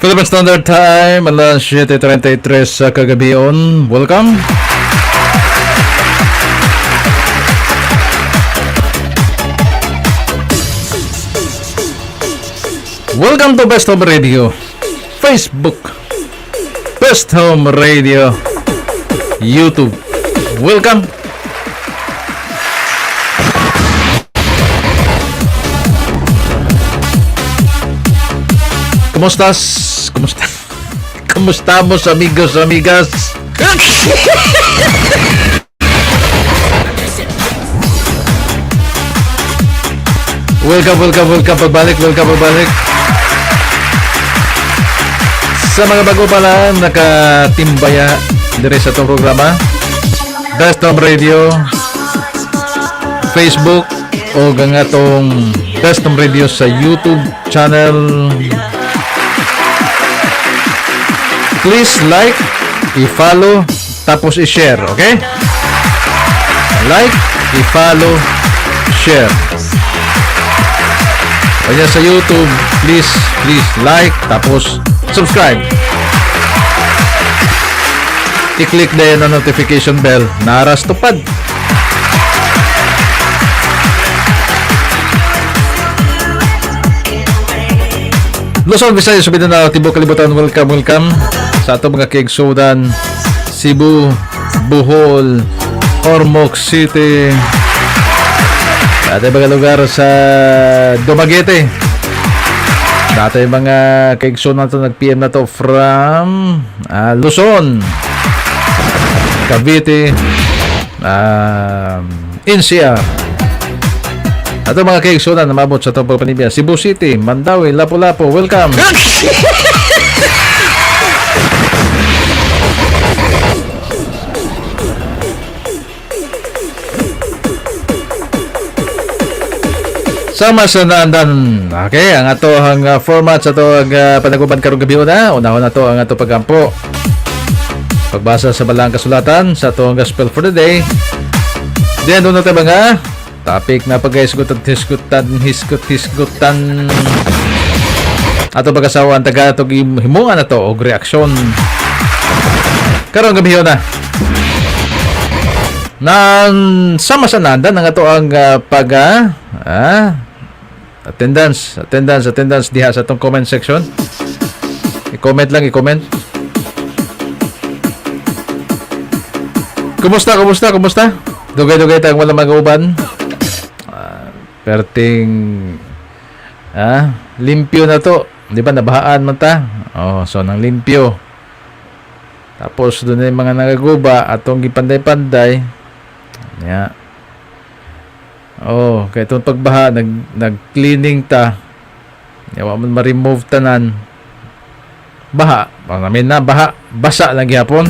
Philippine Standard Time, alas 7:33 sa kagabion. Welcome. Welcome to Best Home Radio, Facebook, Best Home Radio, YouTube. Welcome. Kumusta? Kumusta? Kumusta amigos, amigas? Welcome, welcome, welcome. Pagbalik, welcome, pagbalik. Sa mga bago pala, nakatimbaya dire sa itong programa. Best Home Radio, Facebook, o ang atong Best Home Radio sa YouTube channel. Please like, i-follow, tapos i-share, okay? Like, i-follow, share. Kaya sa YouTube, please, please like, tapos subscribe. I-click din ang notification bell. Naras tupad. Luzon, Visayas, Mindanao, Tibok Kalibutan, welcome, welcome sa atong mga kaigsudan, Cebu, Bohol, Ormoc City, at mga lugar sa Dumaguete. Dati mga kaigsunan to nag-PM na to from Luzon, Cavite, NCR. Ato mga kaigsunan namabot sa atong pagpanibya, Cebu City, Mandaue, Lapu-Lapu, welcome. Sama sa naandan. Okay, ang ato ang format sa ato ang panaguban karong gabi una. Unahon na to ang ato pagampo. Pagbasa sa balang kasulatan sa ato ang gospel for the day. Then doon natin mga topic na paghisgutan, hisgutan, hisgut, hisgutan. Ato pag-asawa ang taga ato himuan na to og reaksyon. Karong gabi na. Nan sama sa nandan ang ato ang pag attendance, attendance, attendance diha sa atong comment section. I-comment lang, i-comment. Kumusta, kumusta, kumusta? Dugay-dugay tayong wala mag-uban. Perting limpyo na to. Di ba nabahaan man ta? Oh, so nang limpyo. Tapos doon na yung mga nagaguba atong gipanday-panday. Yeah. Oh, kay itong pagbaha nag-cleaning ta. Yawa man ma-remove tanan. Baha, pang namin na baha, basa lang gihapon.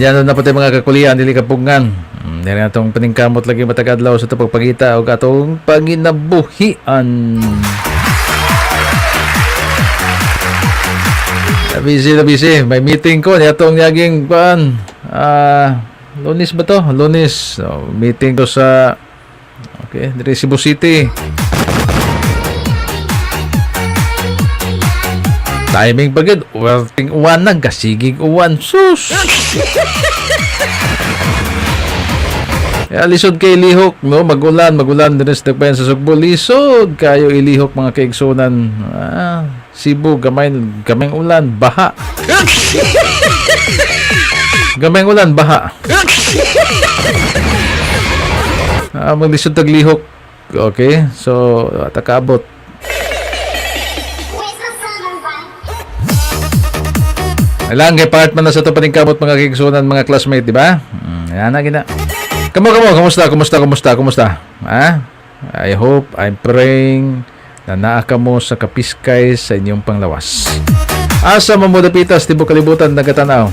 Yan na pati mga kakulian dili kapugngan. Dili atong paningkamot lagi matag adlaw sa atong pagpangita og atong panginabuhian. Busy na busy. May meeting ko. Atong yaging kuan. Lunes ba to? Lunes. So, meeting ko sa okay, diri Cebu City. Timing pa gid. Werting uwan na. Gasigig uwan. Sus! Kaya lisod kay lihok, no? Magulan, magulan din sa Tagbayan sa Sugbo. Lisod kayo ilihok mga kaigsunan. Cebu, gamay, gamay ulan, baha. Gamay ulan, baha. Maglisod tag lihok. Okay, so takabot. Kailangan kay part man na sa ito paningkamot mga kaigsunan, mga classmate, di ba? Yan na, gina. Kamo, kamo, kumusta, kumusta, kumusta, kumusta? Ha? I hope, I'm praying na naa kamo sa kapiskay sa inyong panglawas. Asa mo dapitas, tibok kalibutan, nagatanaw.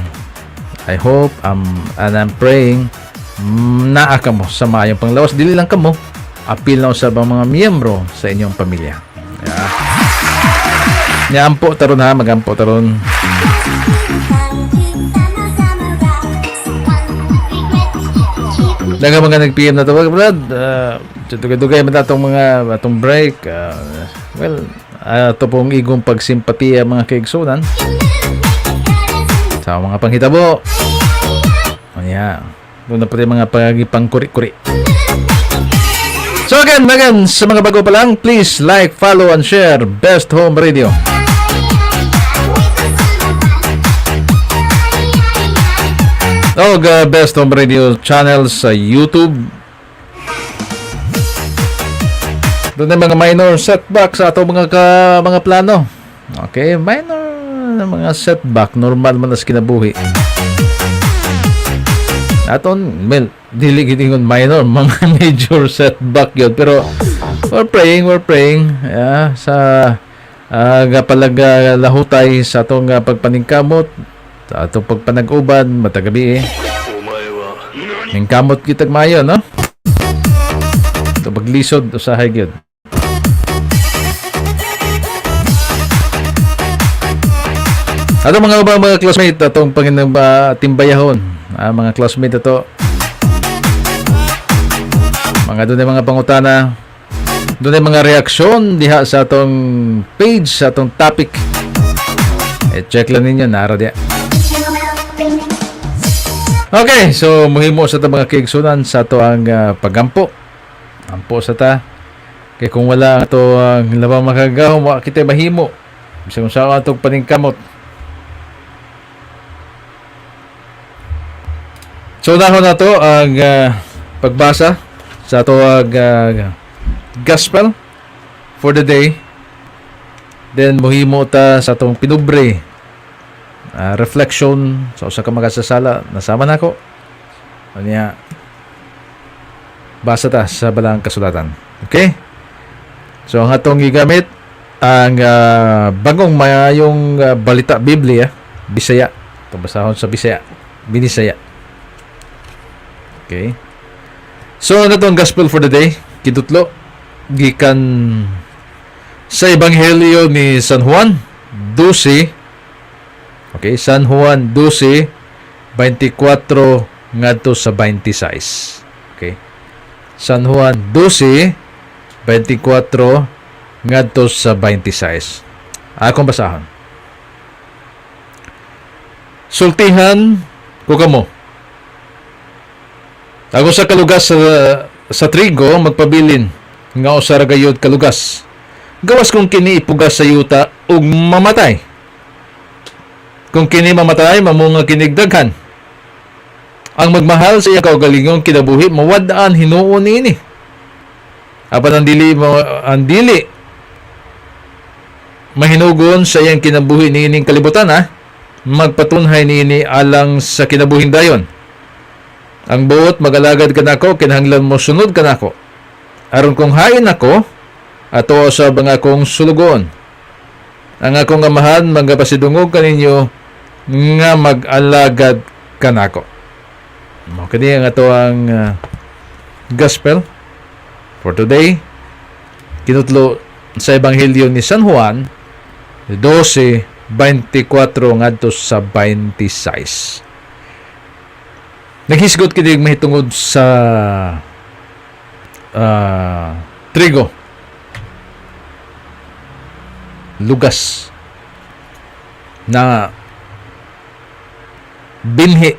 I hope, and I'm praying, naa kamo sa maayong panglawas. Dili lang kamo, apil na usab ang mga miyembro sa inyong pamilya. Yeah. Niampo taron ha, magampo taron. Daghang mga nag-PM na to, Brad, So, dugay-dugay man atong mga atong break. Well, ato pong igong pagsimpatiya, mga kaigsunan, sa mga panghitabo. Unya, doon na pati mga pagipangkuri-kuri. So again, again, sa mga bago pa lang, please like, follow, and share Best Home Radio. Og Best Home Radio channel sa YouTube. Doon na mga minor setback sa ato mga plano. Okay, minor na mga setback, normal man as kinabuhi. Aton, well, dili gid ingon minor, mga major setback yun. Pero we're praying, yeah, sa gapalaga lahutay sa atong pagpaningkamot, sa atong pagpanag-uban, matag gabi eh. Ningkamot kitag maayo, no? Ito paglisod, usahay gyud. Ato mga ubang mga classmate atong Panginoong timbayahon. Ah, mga classmate ato. Mga doon mga pangutana. Doon mga reaksyon diha sa atong page, sa atong topic. Eh, check lang ninyo, nara diha. Okay, so muhimo sa ta, mga kaigsunan, sa ato ang pagampo. Ampo sa ta. Kay kung wala ato ang labang makagagahom, wa kita mahimo. Bisan kung sa atong paningkamot. So unahon na to ang pagbasa sa ato ang gospel for the day. Then muhimo ta sa atong pinubre reflection sa usa ka makasasala nasama nako. Unya basa ta sa balang kasulatan. Okay? So ang atong gigamit ang bagong mayong balita Biblia Bisaya. Itong basahon sa Bisaya. Binisaya. Okay. So ano tong gospel for the day? Kitutlo gikan sa Ebanghelyo ni San Juan 12. Okay, San Juan 12 24 ngadto sa 26. Okay. San Juan 12 24 ngadto sa 26. Akong basahon. Sultihan ko kamo. Ang usa ka lugas sa trigo magpabilin nga usa ra gayud ka lugas. Gawas kung kini ipugas sa yuta ug mamatay. Kung kini mamatay, mamunga kinig daghan. Ang magmahal sa iyang kaugalingong kinabuhi mawad-an hinuon niini. Apan ang dili mahinugon sa iyang kinabuhi niining kalibutan ha, magpatunhay niini alang sa kinabuhing dayon. Ang buot magalagad kanako kinahanglan mo sunod kanako. Aron kung hain ako, ato usab ang akong sulugoon. Ang akong Amahan magapasidungog kaninyo nga mag-alagad kanako. Mao kini ang ato ang gospel for today. Kinutlo sa Ebanghelyo ni San Juan 12:24 ngadto sa 26. Naghisgot kini mahitungod sa trigo. Lugas na binhi,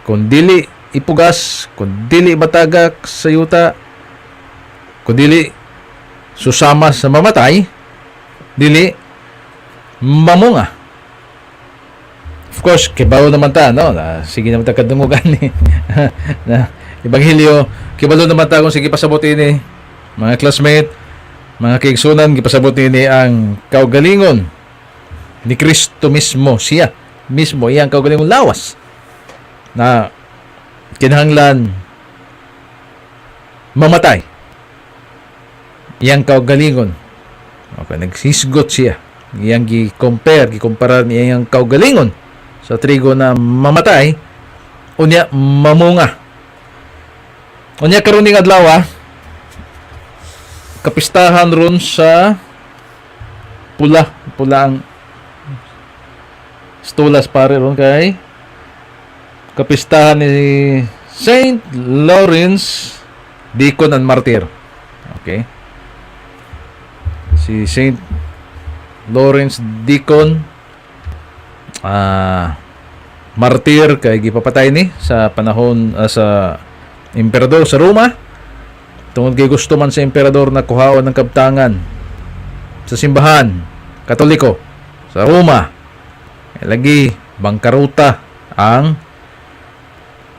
kung dili ipugas, kung dili matagak sa yuta, kung dili susama sa mamatay, dili mamunga. Of course, kibalo naman ta, no? Na, sige naman ta kadungugan ni na Ebanghelyo, kibalo naman ta kung sige pasabot ini. Mga classmate, mga kaigsunan, gipasabot ini ang kaugalingon ni Kristo mismo, siya mismo, iyang kaugalingon lawas na kinahanglan mamatay. Iyang kaugalingon. Okay, naghisgot siya. Iyang gi-compare, gikumpara niya iyang kaugalingon sa trigo na mamatay, unya mamunga. Unya karon ning adlaw, kapistahan ron sa pula, pula ang stulas pare ron kay kapistahan ni Saint Lawrence Deacon and martyr. Okay. Si Saint Lawrence Deacon, martyr kay gipapatay ni sa panahon sa emperador sa Roma tungod kay gusto man sa emperador na kuhaon ng kabtangan sa simbahan Katoliko sa Roma. Eh, lagi bangkaruta ang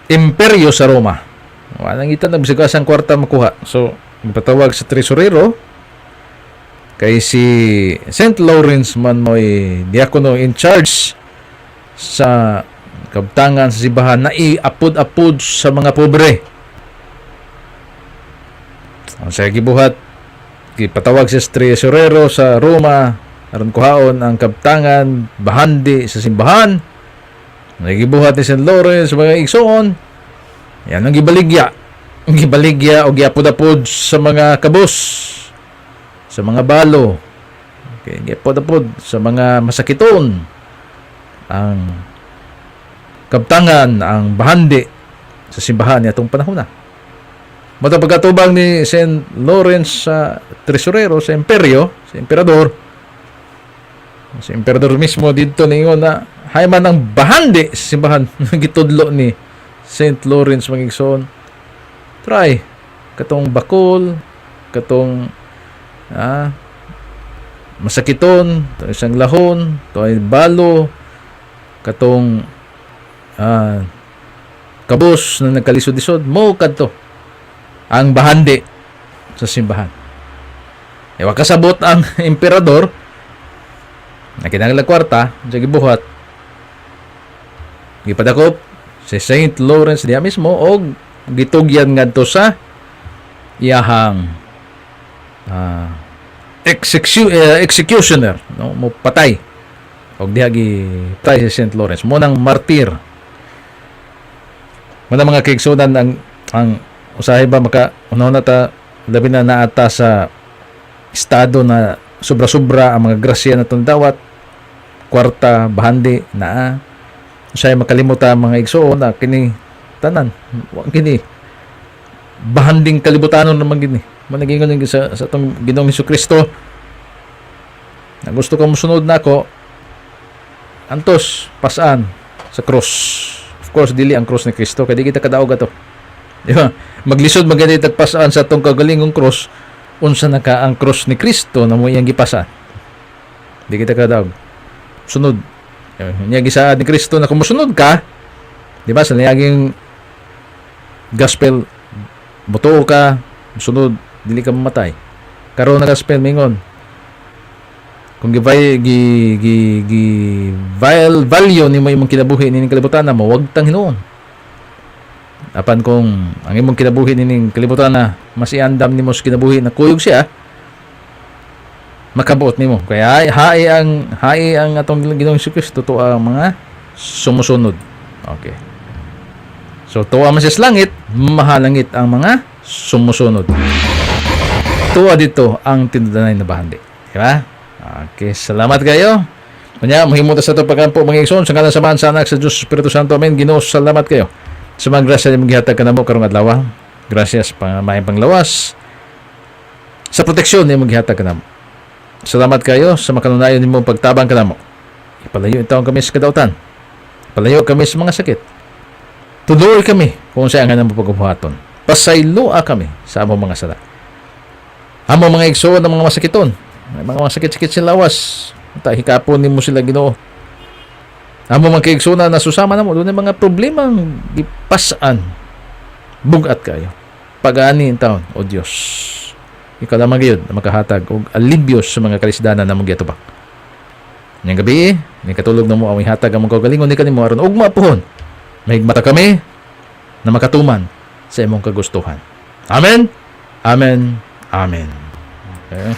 imperyo sa Roma. Wala nang ita na bisag asang kwarta makuha. So, gipatawag sa tresorero kay si St. Lawrence man mo'y diakono in charge sa kabtangan sa simbahan na iapod-apod sa mga pobre. Ang sa gibuhat, gipatawag si tresorero sa Roma aron kuhaon ang kabtangan bahandi sa simbahan. Nagibuhat ni St. Lawrence, mga igsoon, yan ang gibaligya. Ang gibaligya o giapod-apod sa mga kabus, sa mga balo, okay, giapod-apod sa mga masakiton ang kabtangan, ang bahandi sa simbahan niadtong panahon na. Mao to pagkatubang ni St. Lawrence sa tresurero, sa imperyo, sa emperador mismo dito ningon na hay man ang bahandi sa simbahan gitudlo ni St. Lawrence, mga igsoon. Try katong bakol, katong masakiton, to isang lahon, to ay balo, katong kabus na nagkalisod-lisod mo, kadto ang bahandi sa simbahan. E wa kasabot ang emperador na kinahanglan kwarta sa gibuhat, gipadakop si Saint Lawrence diha mismo og gitugyan ngadto sa iyahang executioner, no, mo patay og diha gipatay si Saint Lawrence mo nang martir mo na. Mga kaigsunan, ang usahay ba maka una ta, labi na naata sa estado na sobra-sobra ang mga grasya na dawat, kwarta, bahandi naa, usahay makalimot ang mga igsoon na kini tanan wa kini bahanding kalibutanon naman gini. Managingon sa atong Ginoong Kristo na gusto ka mosunod nako, antos pasaan sa cross. Of course dili ang cross ni Kristo kay di kita kadaog ato, di ba? Maglisod magani tagpasaan sa atong kagalingong cross, unsa na ka ang cross ni Kristo na mo iyang gipasaan? Di kita kadaog. Sunod niya, gisaad ni Kristo na kung mosunod ka, di ba, sa niyaging gospel, mutuo ka, sunod, dili ka mamatay. Karon na gospel mingon kung gibay gi gi gi value nimo imong kinabuhi nining kalibutan na mawagtang hinuon. Apan kung ang imong kinabuhi nining kalibutan na mas iandam nimo sa kinabuhi na kuyog siya, makabuot nimo. Kaya hae ang atong Ginoong Kristo tuo ang mga sumusunod. Okay. So tuwa man siya sa langit, mahalangit ang mga sumusunod. Tuwa dito ang tinudanay na bahandi. Di ba? Okay, salamat kayo. Kunya, mahimo ta sa ato pagkampo, mga igsoon, sa ngalan sa Amahan, sa Anak, sa Diyos Espiritu Santo. Amen. Ginoo, salamat kayo sa mga grasya nimong gihatag kanamo karong adlaw. Gracias pa maayong panglawas sa proteksyon nimong gihatag kanamo. Salamat kayo sa makanunayon nimong pagtabang kanamo. Ipalayo intawon kami sa kadautan. Palayo kami sa mga sakit. Tuloy kami kung sa ang mo pagbuhaton. Pasayloa kami sa among mga sala. Among mga igsoon ng mga masakiton. May mga masakit-sakit sa lawas. Ta hikapon nimo sila, Ginoo. Among mga kaigsuonan na susama namo doon mga problemang gipasaan. Bugat kayo. Pagaani taon, o Dios. Ikaw lamang gyud na makahatag og alibyo sa mga kalisdanan namong giatubang. Ning gabi, ni katulog na mo ang ihatag ang mga kaugalingon ni kanimo aron ugma pohon. Mahigmata kami na makatuman sa imong kagustuhan. Amen. Amen. Amen. Okay.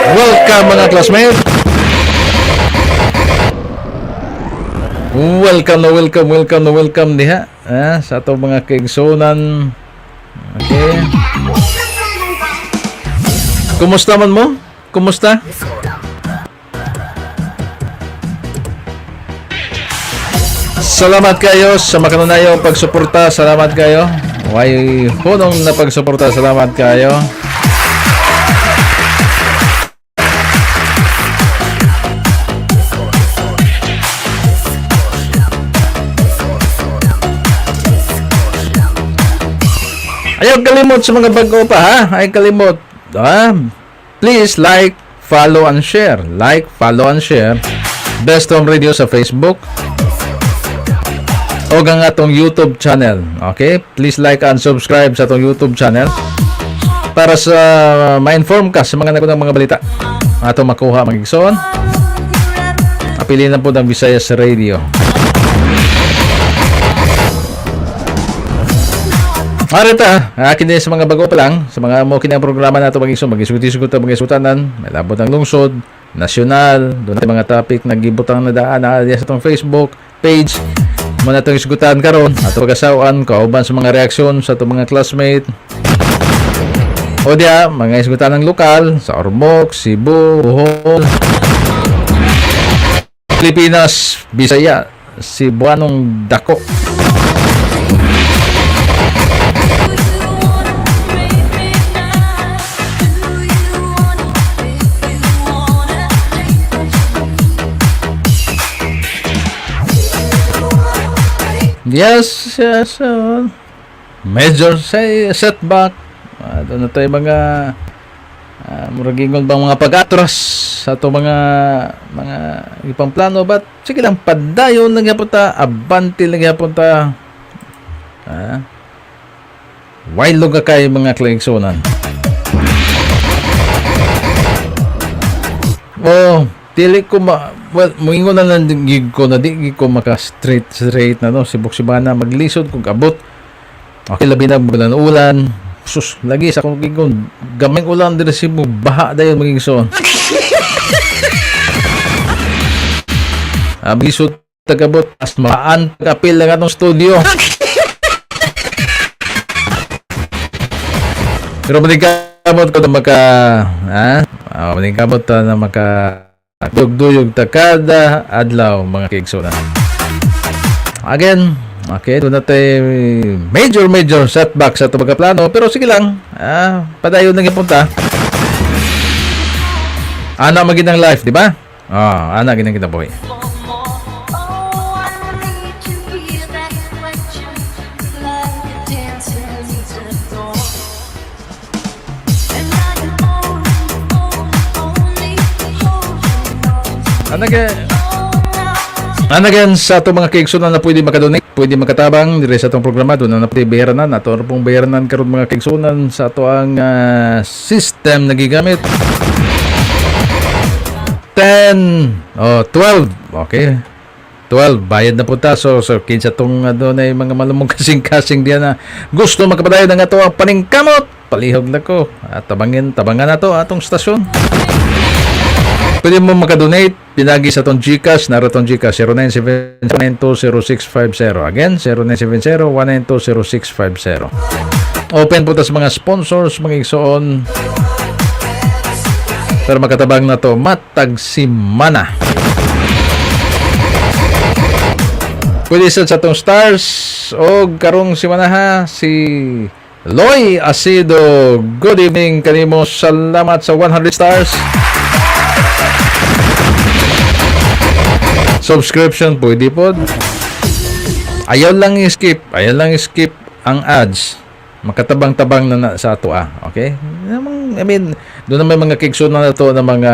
Welcome, mga classmates. Welcome na welcome, welcome na welcome diha sa ato mga kaigsunan. Okay. Kumusta man mo? Kumusta? Salamat kayo sa makanunayong pagsuporta. Salamat kayo. Way hunong na pagsuporta. Salamat kayo. Ayaw kalimot sa mga bago pa ha. Ayaw kalimot. Ha? Please like, follow and share. Like, follow and share. Best Home Radio sa Facebook o ang atong YouTube channel. Okay? Please like and subscribe sa atong YouTube channel para sa ma-inform ka sa mga nakunang mga balita atong makuha, mga igsoon. Apili na po ng Visayas Radio. Arita, akin din sa mga bago pa lang, sa mga mo kini ang programa nato, mga igsoon, magisugot-isugot ta mga isutanan, may labot ang lungsod, nasyonal, doon natin mga topic na gibutang na daan na sa atong Facebook page. Mo na itong isgutan karon ato pagasawan kauban sa mga reaksyon sa atong mga classmate. O diya, mga isgutan ng lokal sa Ormoc, Cebu, Bohol, Pilipinas, Bisaya, Cebuanong Dako. Yes. Major say, setback. Doon na tayo mga murag ingon bang mga pag-atras sa ato mga ipang plano, but sige lang, padayon lang gyapon ta, abante lang gyapon ta. Why ka kay mga kaigsuonan. Oh, dili ko ma well, moingon na lang gid ko na di gid ko maka straight straight na, no, sibok sibana maglisod kog abot. Okay, labi na bulan ulan. Sus, lagi sa akong gigon, gamay ulan diri sa Cebu, baha dayon, mga igsoon. Maglisod tagabot as maan kapil lang atong studio. Pero maningkamot ko na maka ha? Maningkamot ta na maka duyog ta kada adlaw, mga kaigsuonan. Again, okay, doon natin major major setback sa itong plano, pero sige lang, padayon lang ipunta. Ana magin ang life, di ba? Ana gid ang kinabuhi. Oh, I need to hear that question like a dancer needs a door. And I can only, only, only hold you on. Ana again, Oh, now and again, sa atong mga kaigsunan na pwede makadonate, pwede makatabang dire sa atong programa, doon na pwede bayaranan, ato ra pong bayaranan karon, mga kaigsunan, sa ato ang system na gigamit. 10 oh 12, okay, 12 bayad na po ta. So kinsa tong ano na yung mga malumong kasing-kasing diyan na gusto makapadayon ng ato ang paningkamot, palihog na ko at tabangin tabangan na to atong stasyon. Pwede mo makadonate pinagi sa atong GCash. Naro tong GCash 0970-192-0650. Again, 0970-192-0650. Open po ta sa mga sponsors, mga igsoon, pero makatabang na to matag simana. Pwede sa atong stars o karong simana ha, si Loy Asido. Good evening kanimo. Salamat sa 100 stars. Subscription pwede po. Ayaw lang i-skip. Ayaw lang i-skip ang ads. Makatabang-tabang na sa ato ah. Okay? I mean, doon na may mga kigso na to na mga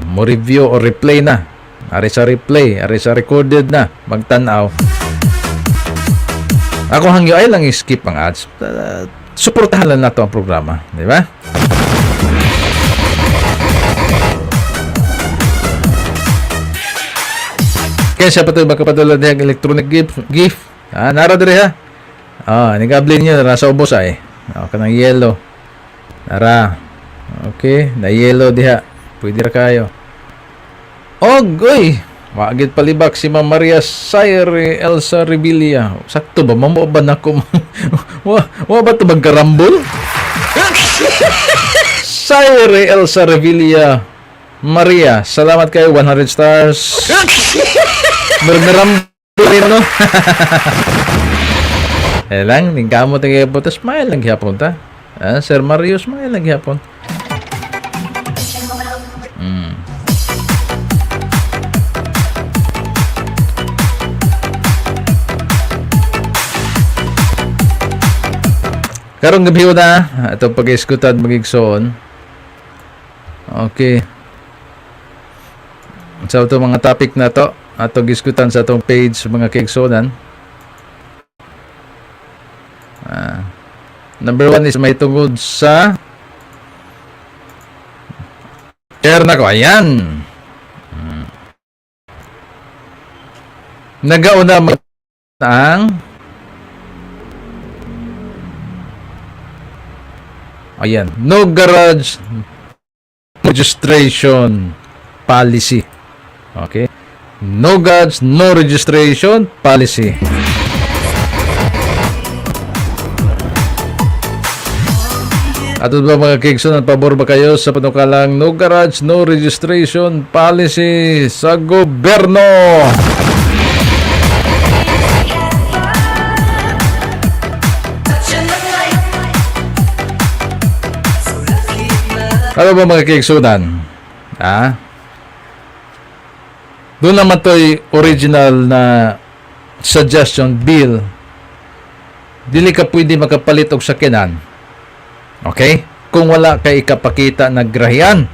mo review or replay na. Ari sa replay, ari sa recorded na, magtanaw. Ako hangyo ay lang i-skip ang ads. Suportahan lang nato ang programa, di ba? Kaya siya patuloy makapadala niya ang electronic gift. Gift. Nara diri ha. Nigabli niya nara sa ubos ay. Kanang yellow. Nara. Okay, na yellow diha. Pwede ra kayo. Og, uy! Wagit palibak si Ma'am Maria Sayre Elsa Revilla. Sakto ba? Mamo ba na ko? Wa ba ito magkarambol? Sayre Elsa Revilla Maria, salamat kayo, 100 stars. Mermerambol rin, no? Eh lang, ningkamot ang gihapon ta, smile lang gihapon ta. Ah, Sir Mario, smile lang gihapon. Karong gabi na, atong pag-iskutan, mga igsoon. Okay. Sa so, itong mga topic na to, atong iskutan sa atong page, mga kaigsuonan. Number one is may tungod sa share na ko. Ayan. Nagauna ang ayan, no garage registration policy. Okay? No garage, no registration policy. Ato ba, mga kaigsoon, pabor ba kayo sa panukalang no garage, no registration policy sa gobyerno? Touching the light. So let's keep love. Ano ba, mga kaigsuonan? Ha? Doon naman to'y original na suggestion bill. Dili ka pwede makapalit og sakyanan. Okay? Kung wala kay ikapakita na garahean.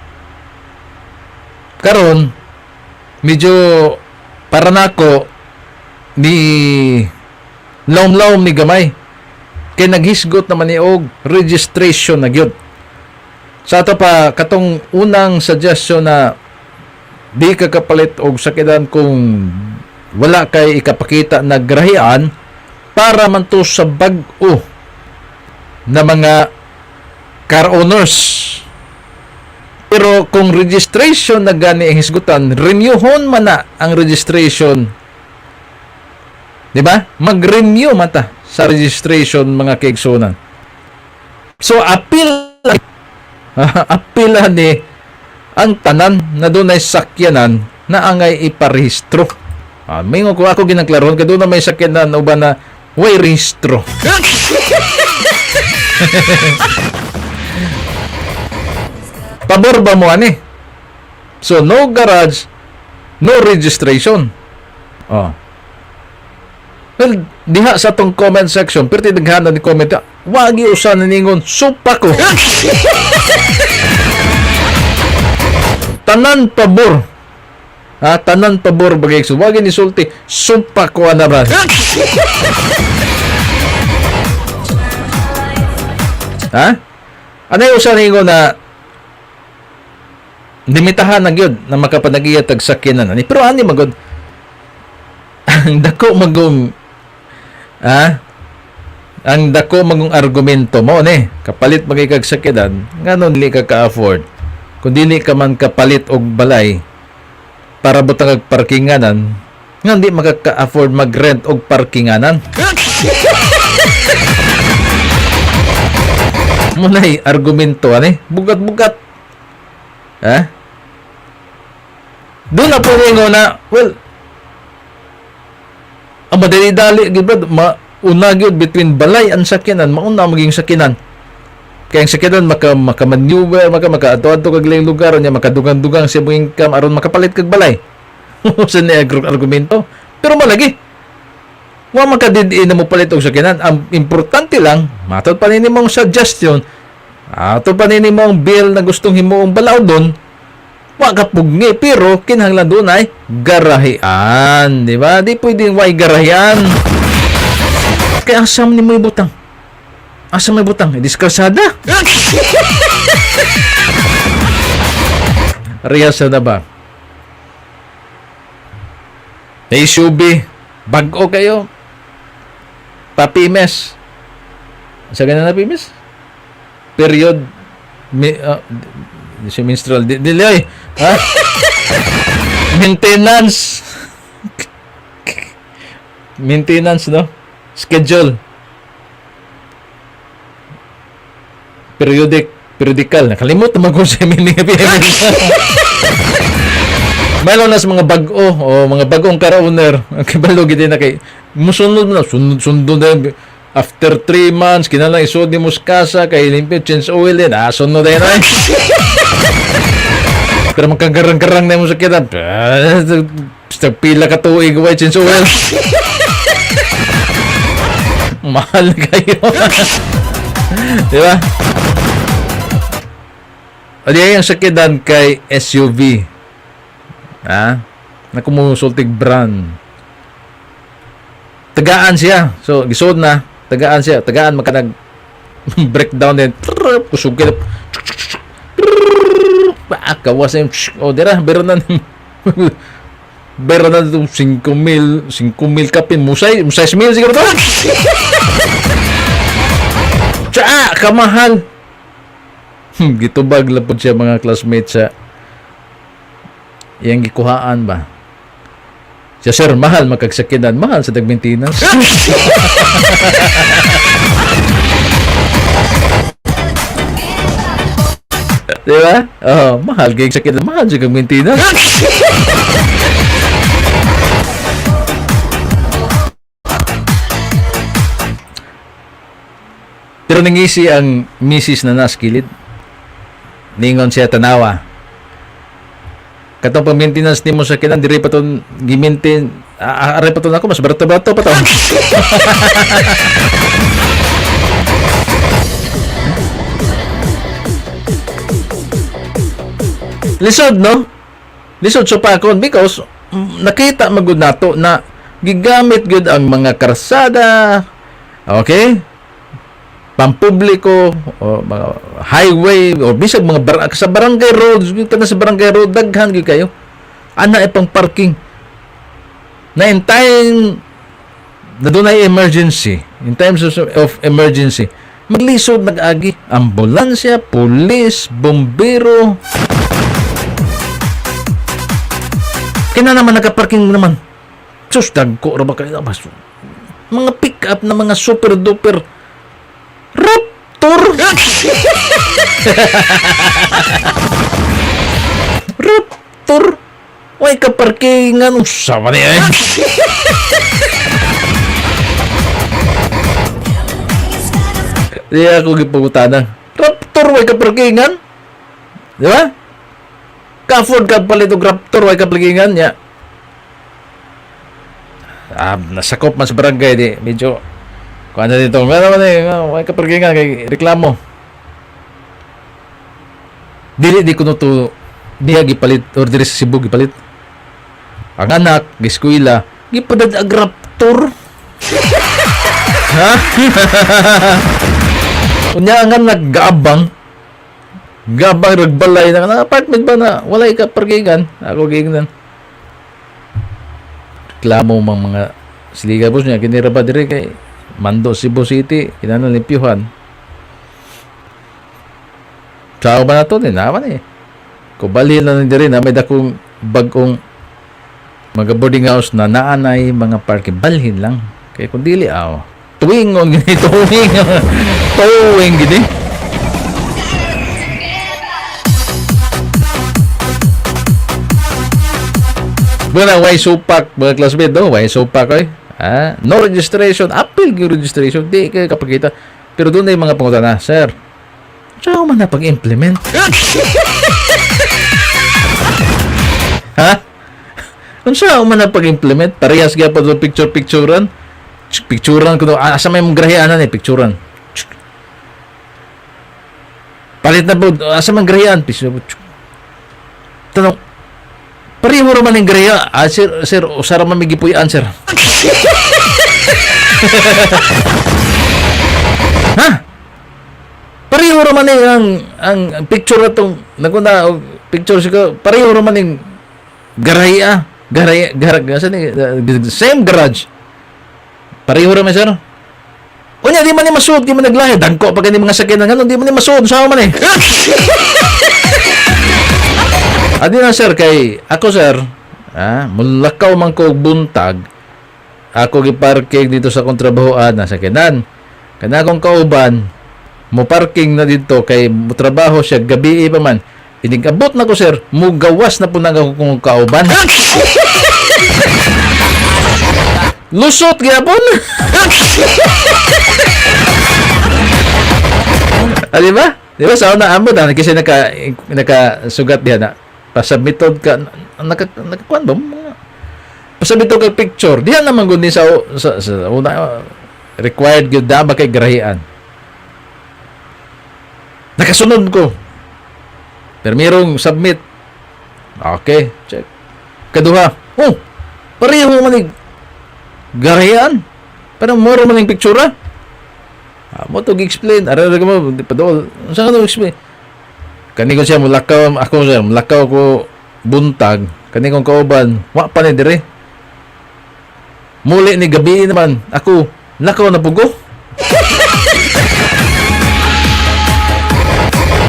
Karon, medyo para nako ni lawom-lawom ni gamay. Kay naghisgot naman ni og registration na gyud. Sa ato pa katong unang suggestion na di ka kapalit og sakyanan kung wala kay ikapakita na garahean, para man to sa bag-o na mga car owners. Pero kung registration na gani ang hisgutan, renewhon man na ang registration. Di ba? Mag-renew man ta sa registration, mga kaigsuonan. So apil apila ni ang tanan na dunay sakyanan na angay iparehistro. Ah, may ko ako ginangklaroon kay doon na may sakyanan uban na way rehistro. Pabor ba mo ani? So no garage, no registration. Oh. Well, diha sa tong comment section, perti daghan ni comment, wagi usa na ningon, "Supa ko." Tanan pabor. Ha, tanan pabor bagay so wagi ni sulti, "Sumpa ko ana ba." Ha? Ano yung usa ningon na limitahan na gyud na makapanagiya tag sakyanan ani, pero ani magod ang dako magong argumento mo ni kapalit magikag sakyanan, ngano dili ka ka-afford kung dili ka man kapalit og balay para butang og parkinganan, nga di makaka-afford mag-rent og parkinganan? Munay argumento ani, bugat-bugat, ha. Doon na po ningo na, well, ang madali-dali gid ba mauna gyud between balay ang sakyanan, mauna maging sakyanan. Kaya ang sakyanan maka maka maneuver, maka makaadto-adto kag laing lugar niya, makadugang-dugang sa imong income aron makapalit kag balay. Sa ni argumento. Pero malagi. Wa makadid na mo palit og sakyanan. Ang importante lang, matod pa nini mong suggestion, ato pa nini mong bill na gustong himuong balaod doon, wa ka pugni pero kinahanglan doon ay garahean, di ba? Di pwedeng way garahean. Kaya asa man nimo ibutang? Asa may butang? Diskasada. Riyasa na ba? SUV, bag-o kayo. Papimes. Sa ganun na pimes? Period. Di siya menstrual. Di, dili ay. Ha? Maintenance. Maintenance, no? Schedule. Periodic. Periodical. Nakalimot naman kung sa meaning ng PMS. Mayroon na sa mga bag-o o mga bagong car owner. Ang kibalo gid na kay musunod na sunod sundo na. After 3 months, kinahanglan isod nimo sa kasa kay limpyo, change oil din. Ah, sunod din ay. Pero magkagarang-garang na mo sa kita. Basta pila ka tuig, way change oil. Mahal na kayo. Di ba? O di ay ang sakidan kay SUV. Ha? Na kumusultig brand. Tagaan siya. So, gisod na. Tagaan siya. Tagaan makanag breakdown din. Trrr, kusog ka. Ah, kawas na yung o, dira, meron na meron na itong 5 mil, 5 mil kapin. Musay, musay mil siguro to. Tsaa, kamahal. Gitubag lapod siya mga classmates sa iyang gikuhaan ba. Siya, sir, mahal magkagsakinan, mahal sa tagmintinas. Di ba? Oh, mahal kay sakinan, mahal sa tagmintinas. Pero nangisi ang misis na naskilid. Ningon siya tanawa. Katong pag-maintenance nimo sa kinan diri pa ton gi-maintain, aray pa ton ako mas barato-barato pa to. Lisod no? Lisod so pakon because nakita magud nato na gigamit gyud ang mga karsada. Okay? Pampubliko o mga highway o bisag mga sa barangay roads, kana sa barangay road daghan gyud kayo ana ay pang parking na in time na dunay emergency, in times of emergency, maglisod nag-agi ambulansya, pulis, bombero. Kina naman nakaparking naman, sus, dagko ra ba kayo? Mga pick up na mga super duper Raptor. Raptor. Way ka parkingan. Unsa man ni eh? Di ako gipangutana. Raptor way ka parkingan? Di ba? Ka-afford ka palit og Raptor way ka parkingan nya. Ah, nasakop man sa barangay di medyo kuan na dito. Meron man eh, way ka parkingan kay reklamo. Dili di kuno to diha gipalit or diri sa Cebu gipalit. Ang anak giskwela gipadad ag Raptor. Ha? Unya ang anak gaabang. Gaabang ragbalay na na apartment ba na walay ka parkingan. Ako giingnan. Reklamo mang mga siliga boss niya kinira ba diri kay Mando Cebu City kinahanglan limpyuhan. Sao ba na to? Di naman eh. Kubalhin lang diri na may dakong bagong mga boarding house na naanay mga parking. Balhin lang. Kaya kung dili, aw. Tuwingon gini, tuwing. Tuwing gini. Muna, way supak, mga classmate, no? Way supak, oy. Ah, no registration. Apil yung registration. Di kayo kapagkita. Pero doon na yung mga pangutana, sir. Saan man na pag-implement? Ha? Unsa man na pag-implement? Parehas gyapon do picture-picturean. Picturean ko do. Ah, asa may mong grahianan eh, picturean. Palit na po, asa man grahian? Picture. Tanong, pareho ra man ang grahian. Ah, sir, sir, usara man may gipuy-an, sir. Ha? Pareho ra man eh ang picture atong naguna og picture siguro pareho ra man ning garaya garaya gar asa ni same garage, pareho ra man, sir. Unya di man ni masuod, di man naglahi, dagko pa gani mga sakyanan nganon di man ni masuod sa man eh. Adi na sir kay ako sir, ah, mulakaw man ko og buntag, ako giparking dito sa akong trabahoan na sakyanan. Kana akong kauban mo parking na dito kay mo trabaho siya gabi pa man. Inigabot na ko sir, mugawas na po na akong kauban. Lusot gyapon. Ah, di ba? Di ba sa una amo na kasi naka sugat diha na. Pasubmitod ka naka kuan ba mga pasubmitod ka picture. Diha naman gud ni sa una required gyud da ba kay garahian. Nakasunod ko. Pero merong submit. Okay, check. Kaduha. Oh, pareho man ni garahian. Pero moro man yung picture. Ah, mo to explain. Ara ra mo di pa dool. Unsa ka to explain? Kani ko siya mulakaw ako siya, mulakaw ko buntag. Kani kong kauban, wa pa ni dire. Muli ni gabi naman ako, lakaw na pugo.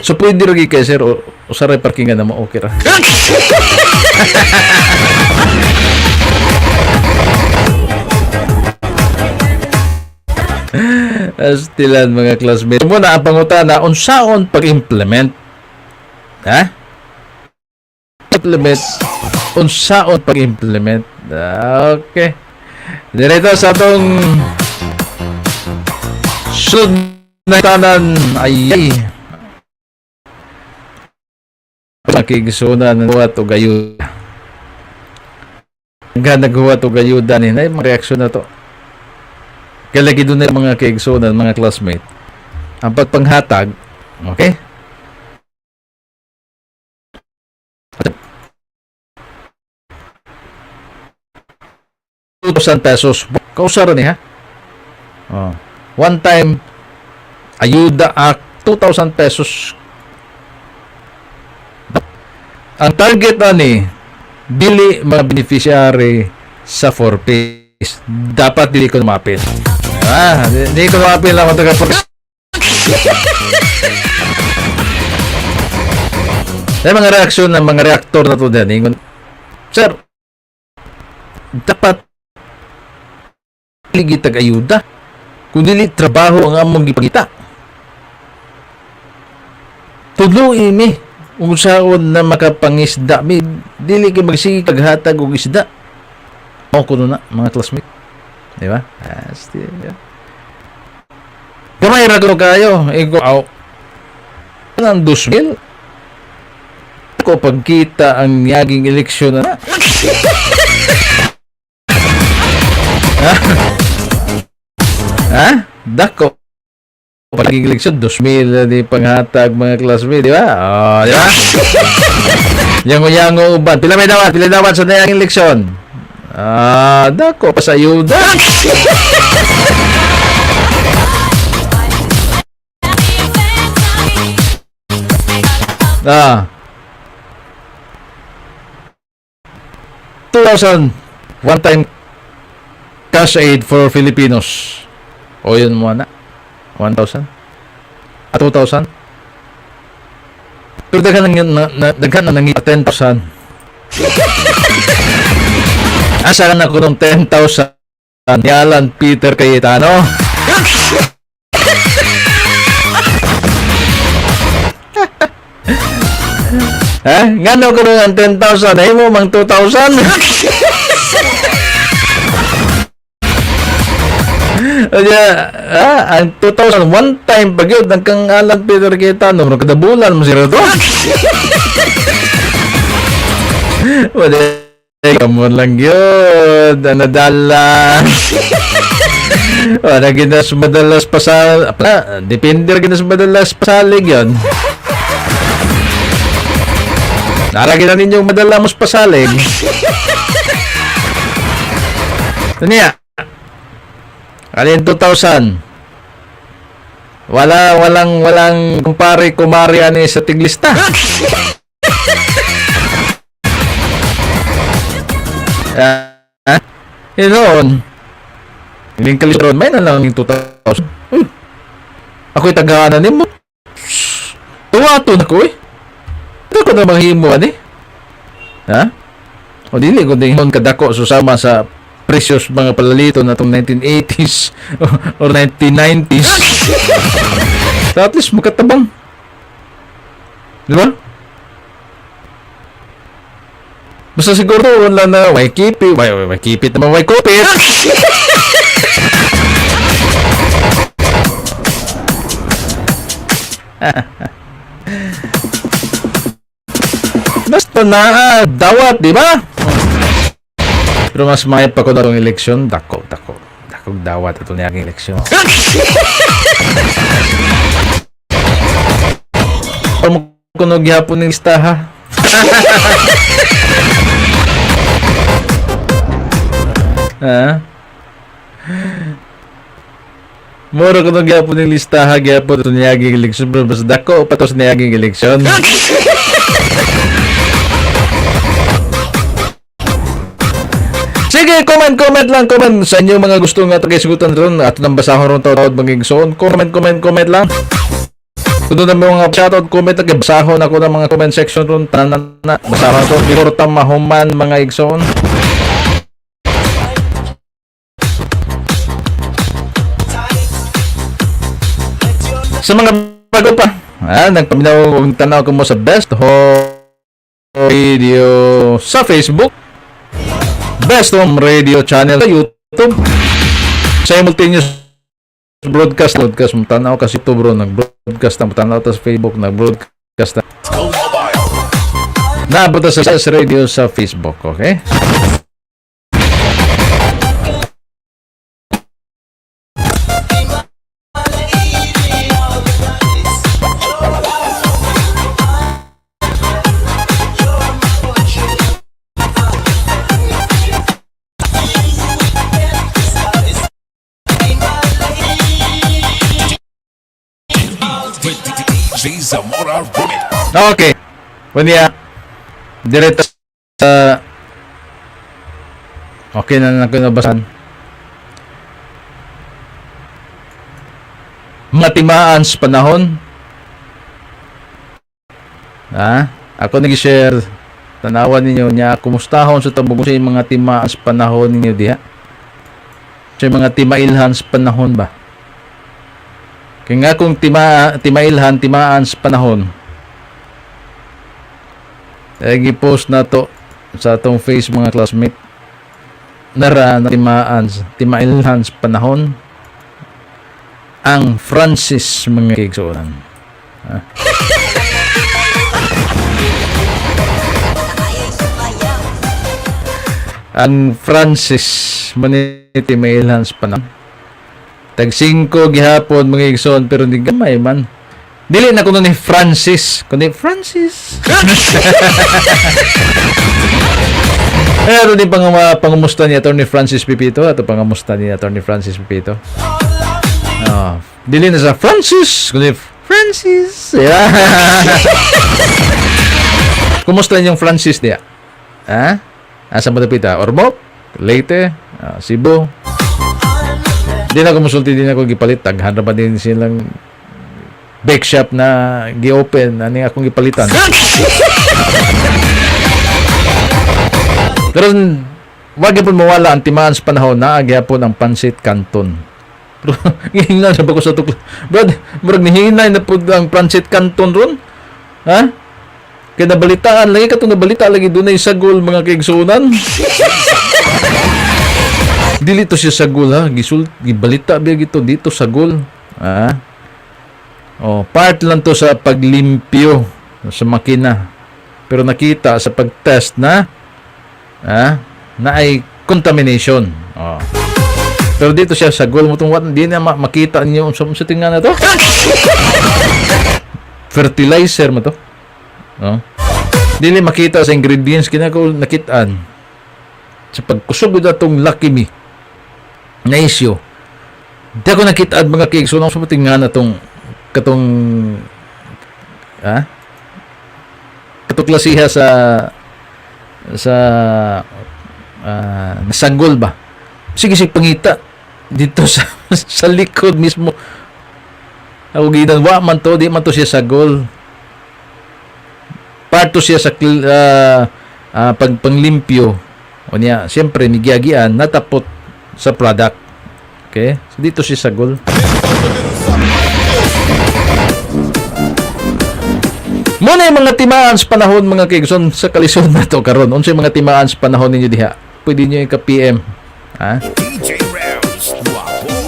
So pwede ra gyud kay sir o usa ra parkingan na mo, okay ra. Astilan, mga classmates. Muna ang pangutana, unsaon pag-implement? Ha? Implement. Unsaon pag-implement? Ah, okay. Diretso sa atong sud na tanan ay nakigsunan ng huwat o ayuda. Nga naghuwat og ayuda ni na mga reaksyon na to. Kaya lagi doon na yung mga kaigsunan, mga classmate. Ang pagpanghatag, okay? ₱2,000. Kausara ni ha? Oh. One time, Ayuda Act, ₱2,000. Ang target ani, dili mga beneficiary sa 4Ps. Dapat dili ko mapil. Ah, di ko mapil ang taga 4Ps. May mga reaksyon ng mga reaktor na to din. Ingon, "Sir, dapat dili tag ayuda. Kung dili trabaho ang among gipangita. Tudloy mi unsaon na makapangisda mi, dili kay magsige paghatag og isda." Mao kuno na mga classmate. Di ba? Ah, still, yeah. Gamay ra kuno kayo. Ego aw. Ang 2,000 ko pagkita ang yaging eleksyon na. Ha? Ha? Dako. Pagiging eleksyon, 2,000 na di panghatag mga classmate, di ba? Oh, di ba? Yango-yango uban. Pila may dawat? Pila dawat sa nayang eleksyon? Ah, dako pa sa ayuda. Ah. 2,000 one time cash aid for Filipinos. O yun mo na. 1,000. At 2,000. Pero daghan na daghan na nang 10,000. Asa na ko ng 10,000 ni Alan Peter Cayetano? Ha? Ngano ko ng 10,000? Ay mo mang 2,000? Kaya, ah, ang 2,000, one time pag yun, ang kang Alan Peter Cayetano, murag kada bulan mo sila to. Wala, kamo lang yun, ang nadala. Wala ginas madalas pasal, ah, depende ra ginas madalas pasalig yun. Nara gina ninyong madala mo pasalig. Ano niya? Alin 2,000? Wala, walang kumpare, kumare ani sa tiglista. Ah, yun noon. Hiling kalisron, may na lang yung 2,000. Uy, ako'y tagahanan nimo. Tuwa to na ko eh. Ito ko na manghimo ani. Ha? O dili ko din kadako susama sa precious mga palalito na itong 1980s or 1990s. So at least makatabang. Di ba? Basta siguro wala na way kipi, way kipit naman, way kupit. Basta na dawat, di ba? Pero mas may pa ko na itong eleksyon, dako, dako. Dako dawat ito niya ang eleksyon. Pero kuno gyapon ning listaha. Ha? Moro kuno gyapon ning listaha gyapon ito niya eleksyon, pero mas dako pa to sa niaging eleksyon. Sige, comment, comment lang, comment sa inyo mga gusto nga tagay-sigutan ron at nang basahon ron tawad maging soon. Comment, comment, comment lang. Kung doon na mga shoutout, comment, lang, basahon ako ng mga comment section ron, tanan na, basahon to, before ta mahuman mga igsoon. Sa mga bago pa, nagpaminaw og tanaw ko mo sa Best Home Radio sa Facebook, Best Home Radio Channel sa YouTube, simultaneous broadcast, broadcast mo tanaw kasi ito bro, nag-broadcast na mo tanaw ta sa Facebook, nag-broadcast na. Naabot ta sa S Radio sa Facebook, okay? With DJ Zamora Remix. Okay. Unya, diretso sa. Okay na lang ko nabasan. Matimaan sa panahon. Ha? Ako nag-share. Tanawan ninyo niya. Kumustahon sa tabog sa mga timaan sa panahon ninyo diha. Sa mga timailhan sa panahon ba? Kaya nga kung timailhan, timaan sa panahon, eh, gi-post na to sa atong face mga classmate. Nara na timaan, timailhan sa panahon ang Francis mga kaigsuonan. Ah. Ang Francis maniti mailhan sa panahon. Tag 5 gihapon mga igsoon, pero ni gamay man. Dili na kuno ni Francis, kundi Francis. Pero di pang pangumusta ni Attorney Francis Pipito ato, pangamusta ni Attorney Francis Pipito. Oh, dili na sa Francis, kundi Francis. Yeah. Kumusta inyong Francis diya? Ha? Asa mo dapita? Ormoc? Leyte? Cebu? Di na ako musulti, di na ako gipalit. Taghan ra ba din silang bake shop na gi-open. Ano yung akong gipalitan? Pero wag gyapon mawala ang timaan sa panahon na gyapon ang pansit canton. Pero gihingnan sa ba ko sa tukla. Brad, murag nihinay na pud ang pansit canton ron. Ha? Kaya nabalitaan lagi katong nabalita lagi dunay sagol mga kaigsuonan. Dili to siya sagol ha, gisul gibalita biya gito dito sagol. Ha? Oh, part lang to sa paglimpyo sa makina. Pero nakita sa pag-test na na ay contamination. Oh. Pero dito siya sagol mo tong what di na makita niyo sa tingnan na to. Fertilizer mo to. Oh. Dili makita sa ingredients kinako nakitaan sa pagkusog gud atong Lucky Me na issue. Di ako nakitaan mga kiigso nang sa nga na tong katong katong klasiha sa nasanggol ba, sige sige pangita dito sa sa likod mismo ako gidan wa man to, di man to siya sagol, part to siya sa pag panglimpyo o niya siyempre migiagian natapot sa product. Okay, so dito siya sagol. Muna yung mga timaan sa panahon mga kaigsoon sa kalisod na to karon. Unsa yung mga timaan sa panahon ninyo diha? Pwede niyo i-PM. Ha? DJ Rams, Guapo.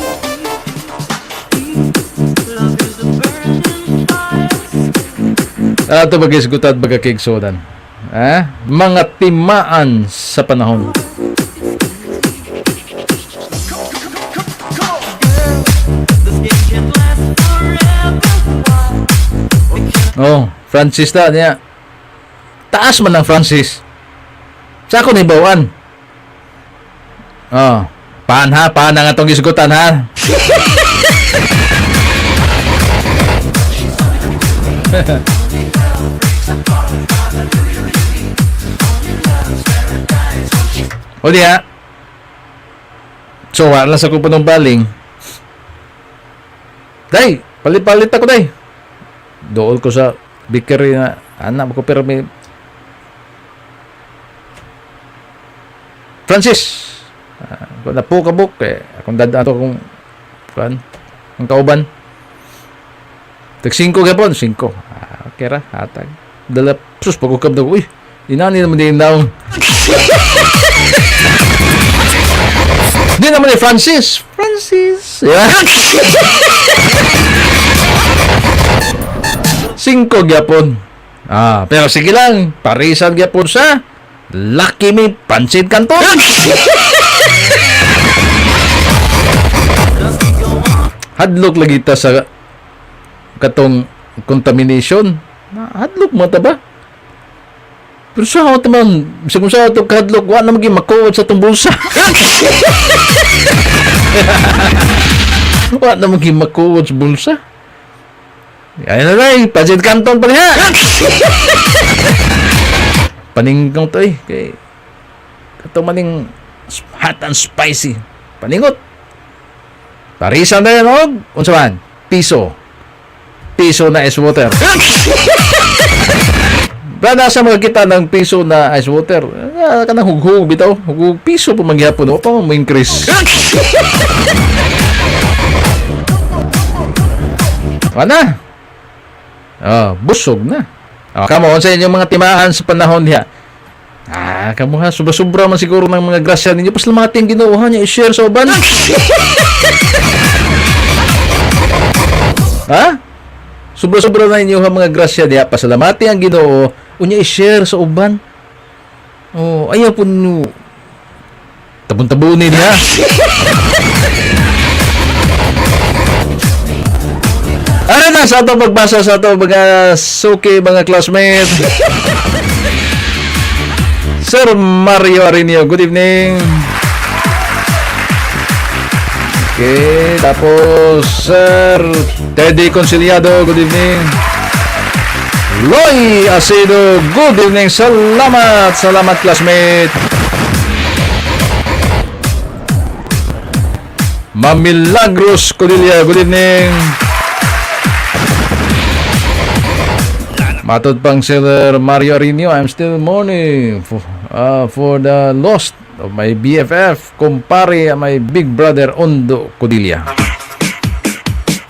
Love is a burning fire. Ato magisgutan, mga kaigsuonan. Ah, mga timaan sa panahon. Oh, Francis ta niya. Taas man ang Francis. Sa ako ni bawan. Oh, paan ha, paan ang atong gisgutan ha. O diha. So, wala sa kupo ng baling. Day, palit-palit ako, day. Dool ko sa bakery na anak ko, pero may Francis. Ah, na po kabuk eh akong dad ato akong kuan ang kauban. Tag 5 gapon, 5. Ah, okay ra, hatag. Dala sus pagukab na ko. Uy, inani naman din daw. Di naman ni Francis. Francis. Yeah. 5 gyapon. Ah, pero sige lang, parisan gyapon sa Lucky Me Pancit Canton. Hadlok lagi ta sa katong contamination. Na, hadlok mo ta ba? Pero sa ako man, sa kung sa ato kahadlok, wa na maging makuot sa itong bulsa. Wa na maging makuot sa bulsa. Ayan na lang, Pancit Canton pa niya. Paningkong to eh. Kay, kato maning hot and spicy. Paningot. Parisan na yan, og. Unsa man? Piso. Piso na ice water. Brad, nasa mga kita ng piso na ice water. Ah, kanang hughug bitaw. Hughug piso pa mangyapon. O pa mo increase. Wala. Oh, busog na. Oh, kamo, unsa inyong mga timaan sa panahon diha? Ah, kamo ha, sobra-sobra man siguro ng mga grasya ninyo. Pasalamati ang Ginoo ha, niya i-share sa uban. Ha? Sobra-sobra na inyo ha mga grasya diha. Pasalamati ang Ginoo, unya i-share sa uban. Oh, ayaw po nyo. Tabon-tabunin ha. Ano na sa ato pagbasa sa ato mga suki, mga classmates. Sir Mario Arenio, good evening. Okay, tapos Sir Teddy Conciliado, good evening. Roy Acedo, good evening. Salamat, salamat, classmate. Ma'am Milagros Codilla, good evening. Matod pang Sir Mario Arenio, I'm still mourning for the lost of my BFF, kumpare, my big brother Ondo Codilla.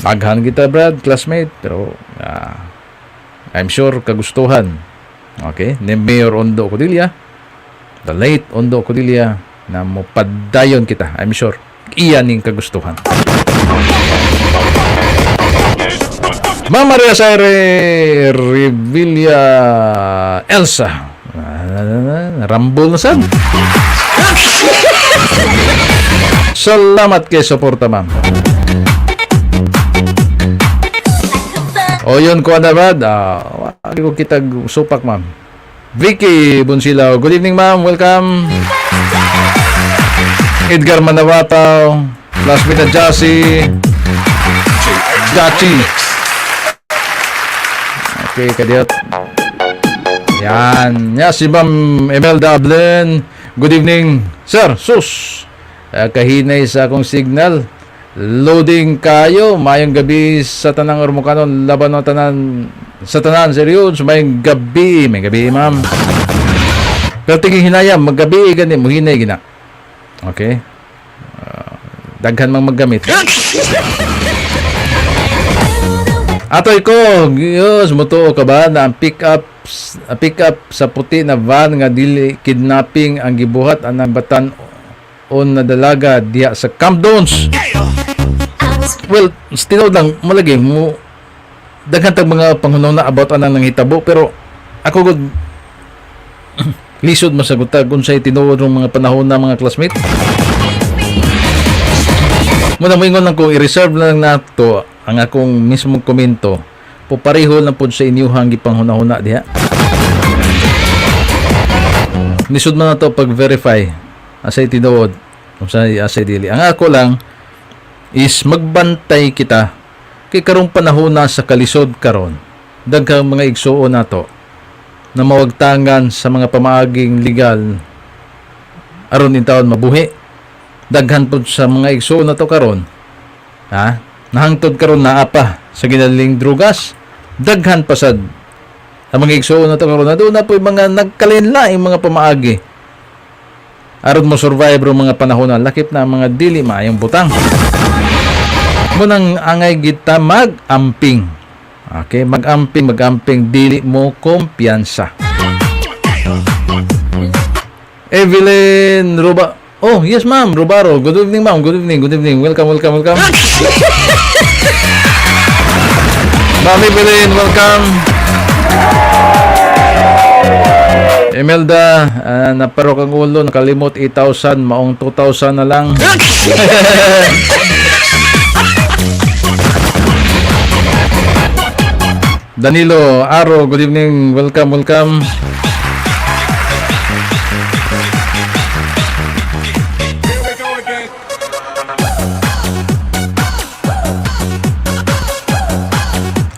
Daghan kita, Brad, classmate, pero I'm sure kagustuhan. Okay, ni Mayor Ondo Codilla, the late Ondo Codilla, na mopadayon kita, I'm sure. Iyan ning kagustuhan. Ma'am Maria Saire Revilla Elsa. Ah, Rambol na sad. Salamat kay suporta, ma'am. O yun ko na brad. Ah, wag ko kita supak, ma'am. Vicky Bunsilao. Good evening, ma'am. Welcome. Edgar Manawataw. Classmate na Jassy. Jachi. Okay, kadiyot. Yan. Ya, si Ma'am Imelda Ablen. Good evening, sir. Sus. Kahinay sa akong signal. Loading kayo. Mayong gabi sa tanang Ormocanon. Laban ng tanan sa tanan. Seryoso. Mayong gabi. May gabi, ma'am. Pero tingin hinaya, maggabi gani, muhinay gina. Okay? Daghan mang maggamit. Atoy ko, Diyos, mutuo ka ba na ang pick up sa puti na van nga dili kidnapping ang gibuhat anang batan-on na dalaga diha sa Camp Dons? Well, tinuod lang, malagi mo Daghan tag mga panghunahuna about anang nanghitabo, pero ako gud lisod masagot tag unsay tinuod ng mga panahon na, mga classmate. Muna moingon lang ko, i-reserve lang nato ang akong mismong komento. Pupareho lang pod sa inyuhang gipanghuna-huna diha. Lisod man nato pag-verify asay tinuod, unsay asay dili. Ang ako lang is magbantay kita kay karong panahon na sa kalisod karon, daghang mga igsuon nato na mawagtangan sa mga pamaaging legal aron intawon mabuhi. Daghan pud sa mga igsuon nato karon, ha, nahangtod karon naa pa sa ginaling drugas. Daghan pa sad ang mga igsuon nato karon na doon na po'y mga nagkalinlaing mga pamaagi aron mo survive ro mga panahon na lakip na ang mga dili maayong butang. Munang angay kita mag-amping. Okay, mag-amping, mag-amping, dili mo kumpiyansa. Evelyn Ruba. Oh, yes ma'am, Rubaro. Good evening, ma'am. Good evening, good evening. Welcome, welcome, welcome. Ma'am Evelyn, welcome. Imelda, naparok ang ulo, nakalimot 8,000, maong 2,000 na lang. Danilo Aro, good evening. Welcome, welcome. Here we go again.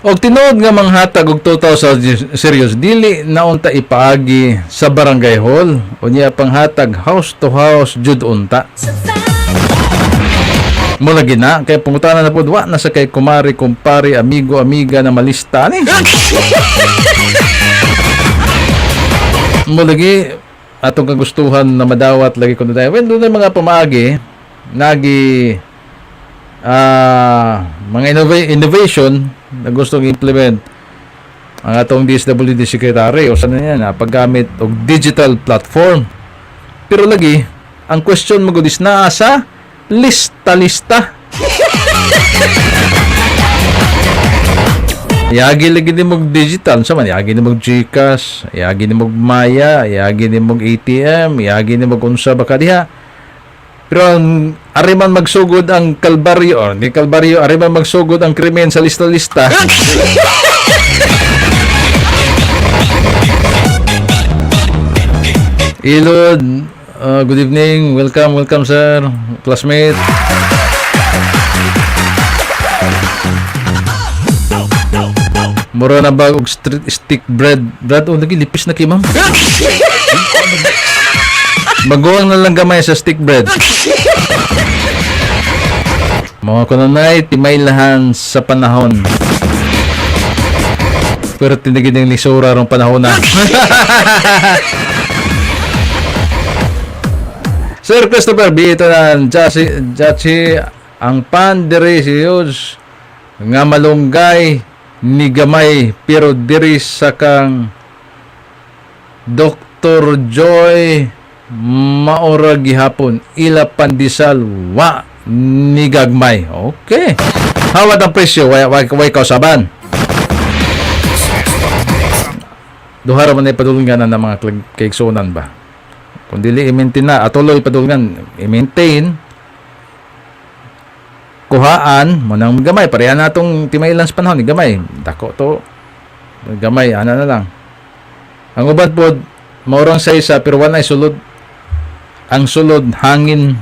Og tinuod nga manghatag og 2,000 serious, dili na unta ipaagi sa barangay hall. Unya panghatag house to house jud unta. Mula gina kay pangutana na pod, wa na sa kay kumari, kumpare, amigo, amiga na malista ni. Mo lagi atong kagustuhan na madawat lagi kuno tayo. Well, doon mga pamaagi nagi mga innovation na gustong implement ang atong DSWD secretary o sana yan paggamit og digital platform. Pero lagi, ang question mo is naa sa lista-lista. Yagi lagi ni mog digital sa man, yagi ni mog GCash, yagi ni mog Maya, yagi ni mog ATM, yagi ni mog unsa ba ka diha. Pero ang ariman magsugod ang kalbaryo, or hindi kalbaryo, ariman magsugod ang krimen sa lista-lista. Ilod, good evening. Welcome, welcome sir, classmate. Mura na ba og street stick bread? Brad, oh, lagi lipis na kay ma'am. Baguang na lang gamay sa stick bread. Mga kunanay, timaylahan sa panahon. Pero tinigid ng lisura rong panahon na. Sir Christopher B. Ito na, Jachi, Jachi, ang pan diri si Hughes, nga malunggay ni gamay, pero diri sa kang Dr. Joy maora gihapon ila pandesal wa ni gagmay. Okay. Hawat ang presyo, way way way kausaban. Duha ra man ay padulngan na mga kaigsuonan ba. Kung dili i-maintain na, atuloy padulngan, i-maintain kuhaan mo nang gamay, pareha na atong timaylan sa panahon ni gamay dako to, gamay ana na lang ang uban pod maurang sa isa, pero wala sulod, ang sulod hangin.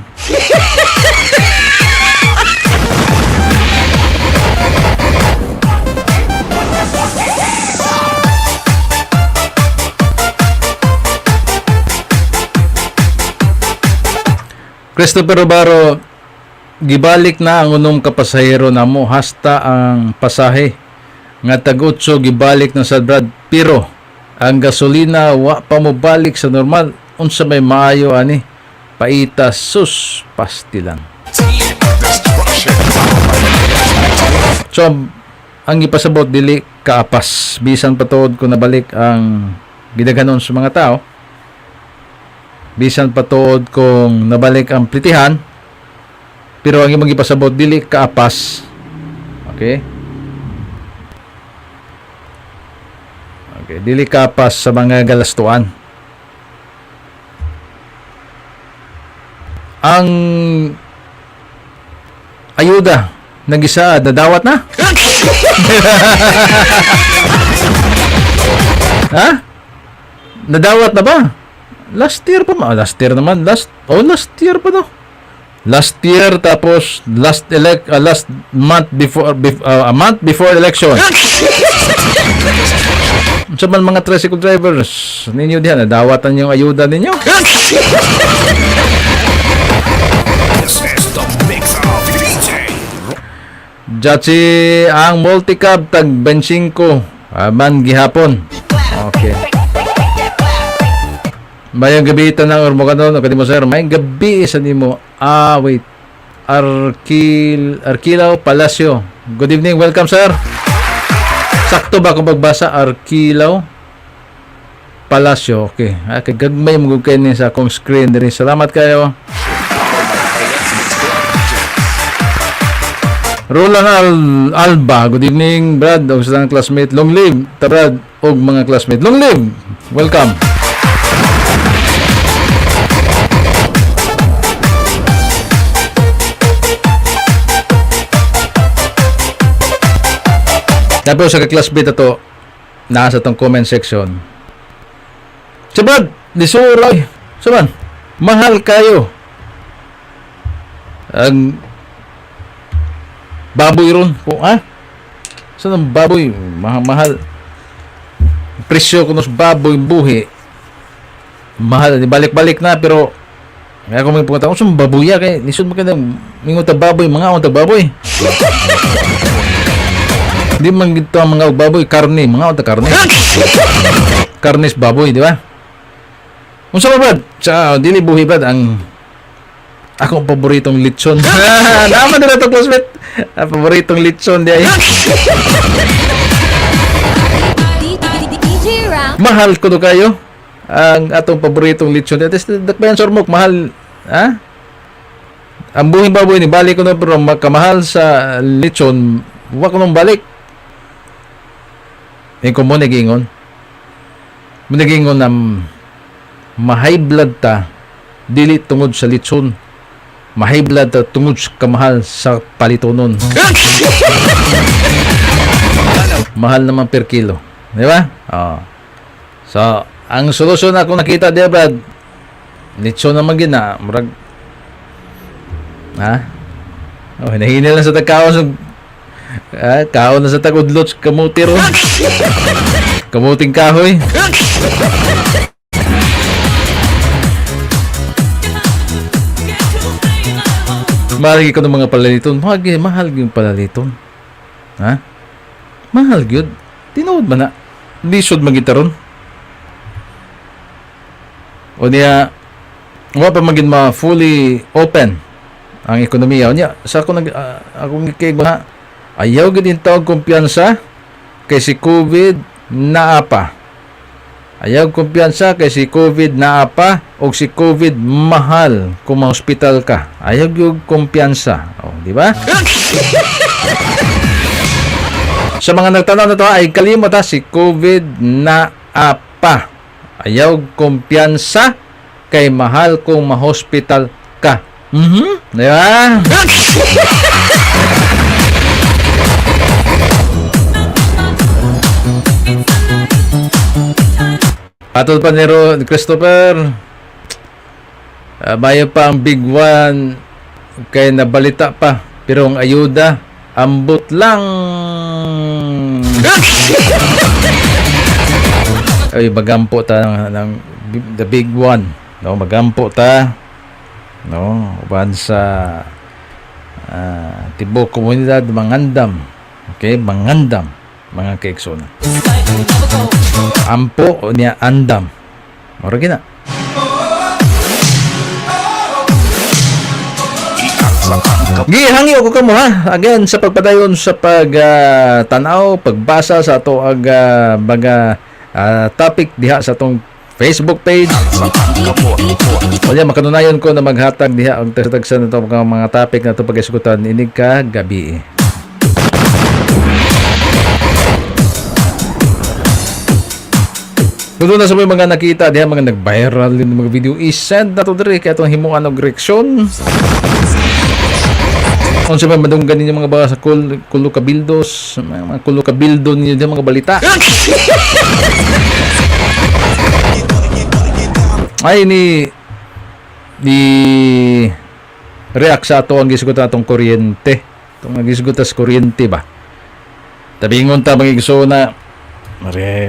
Christopher Baro, gibalik na ang unom ka pasahero namo hasta ang pasahe nga tag-otso gibalik na sa Brad, pero ang gasolina wa pa mo balik sa normal. Unsa may maayo ani? Paita sus pastilan. Destruction. So ang gipasabot dili kaapas bisan patuod ko nabalik ang gidaghanon sa mga tao, bisan patuod kung nabalik ang plitihan, pero ang imong gipasabot dili kaapas. Okay. Okay, dili kapas sa mga galastuan. Ang ayuda nagisaad, nadawat na? Ha? Nadawat na ba? Last year pa ma. Last year naman. Last, oh, last year pa, no? Last year, tapos last month before, a month before election. Sa man mga tricycle drivers ninyo diyan, nadawatan yung ayuda ninyo? This is the mix of DJ Jachi, ang multicab tag 25 man gihapon. Okay. Mayang gabi tanang Ormocanon o kadimo, sir. Mayang gabi sa nimo. Ah, wait. Arkilao Palacio. Good evening. Welcome, sir. Sakto ba kung pagbasa, Arkilao Palacio? Okay. Ah, kay gagmay mo gud kay ni sa akong screen diri. Salamat kayo. Roland Alba, good evening, Brad, og sa tanang classmate. Long live, ta Brad, og mga classmate. Long live! Welcome. Tapos sa ka-classmate ato, nasa tong comment section. Sa Brad, lisuray. Sa man, mahal kayo. Ang baboy ron po, ha? Saan ang baboy? Mahal, mahal. Presyo kuno sa baboy buhi. Mahal, balik-balik na, pero kaya kung may pumunta, kung babuya kay lisod mo kay mingon ta baboy, mga ta baboy. Di man gito ang mga baboy karne, mga ta karne. Karnes baboy, di ba? Unsa ba, Brad? Sa dili buhi, Brad, ang akong paboritong litson. Naman nila to, classmate. Ang paboritong litson di ay. DJ Round. Mahal ko to kayo. Ang atong paboritong litson. At least dakbayan sormok mahal, ha? Ang buhing baboy ni balik ko na, pero makamahal sa litson, wa ko nung balik. Eh kung mo nagingon. Mo nagingon na ma-high blood ta dili tungod sa litson. Ma-high blood ta tungod sa kamahal sa palitonon. Mahal naman per kilo. Di ba? Oo. So, ang solusyon na akong nakita diya, Brad, litson naman gina, murag, ha? Oh, hinahina lang sa tagkaon sa kaon na sa tagudlot sa kamuti ron. Kamuting kahoy. Mahal ko ng mga palaliton. Mahal, mahal yung palaliton. Ha? Mahal gyud. Tinuod ba na? Lisod magitaron. O niya, wa pa magin ma fully open ang ekonomiya. O niya, sa ako nag akong kay ba ayaw gid in tawag kumpiyansa kay si COVID naa pa. Ayaw kumpiyansa kay si COVID naa pa og si COVID mahal kung ma-hospital ka. Ayaw gyud kumpiyansa. O, di ba? Sa mga nagtanaw na to, ay kalimot ha, si COVID na apa. Ayaw kumpiyansa kay mahal kung ma-hospital ka. Di ba? Patol pa ni Christopher. Bayo pa ang big one kay nabalita pa, pero ang ayuda ambot lang. Ay, magampo ta ng the big one, no? Magampo ta, no, uban sa tibok komunidad mangandam. Okay, mangandam mga kaiksona. Ampo o niya andam. Mura gina. Gihangyo ko kamo ha. Again, sa pagpadayon sa pag tanaw, pagbasa sa ato ag mga topic diha sa atong Facebook page. Wala makanunayon ko na maghatag diha og tagsa na mga mga topic na to pag-isgutan inig ka gabi. Kung doon na sa mga nakita diha, mga nag-viral din mga video, i-send na to diri kay atong himuan og reaksyon. Unsa may madunggan ninyo mga ba sa kulo kabildos, mga kulo kabildo ninyo diha mga balita. Ay ni ni react sa ato ang gisgutan atong kuryente. Itong ang gisgutan sa kuryente ba? Tabingon ta mga igsoon na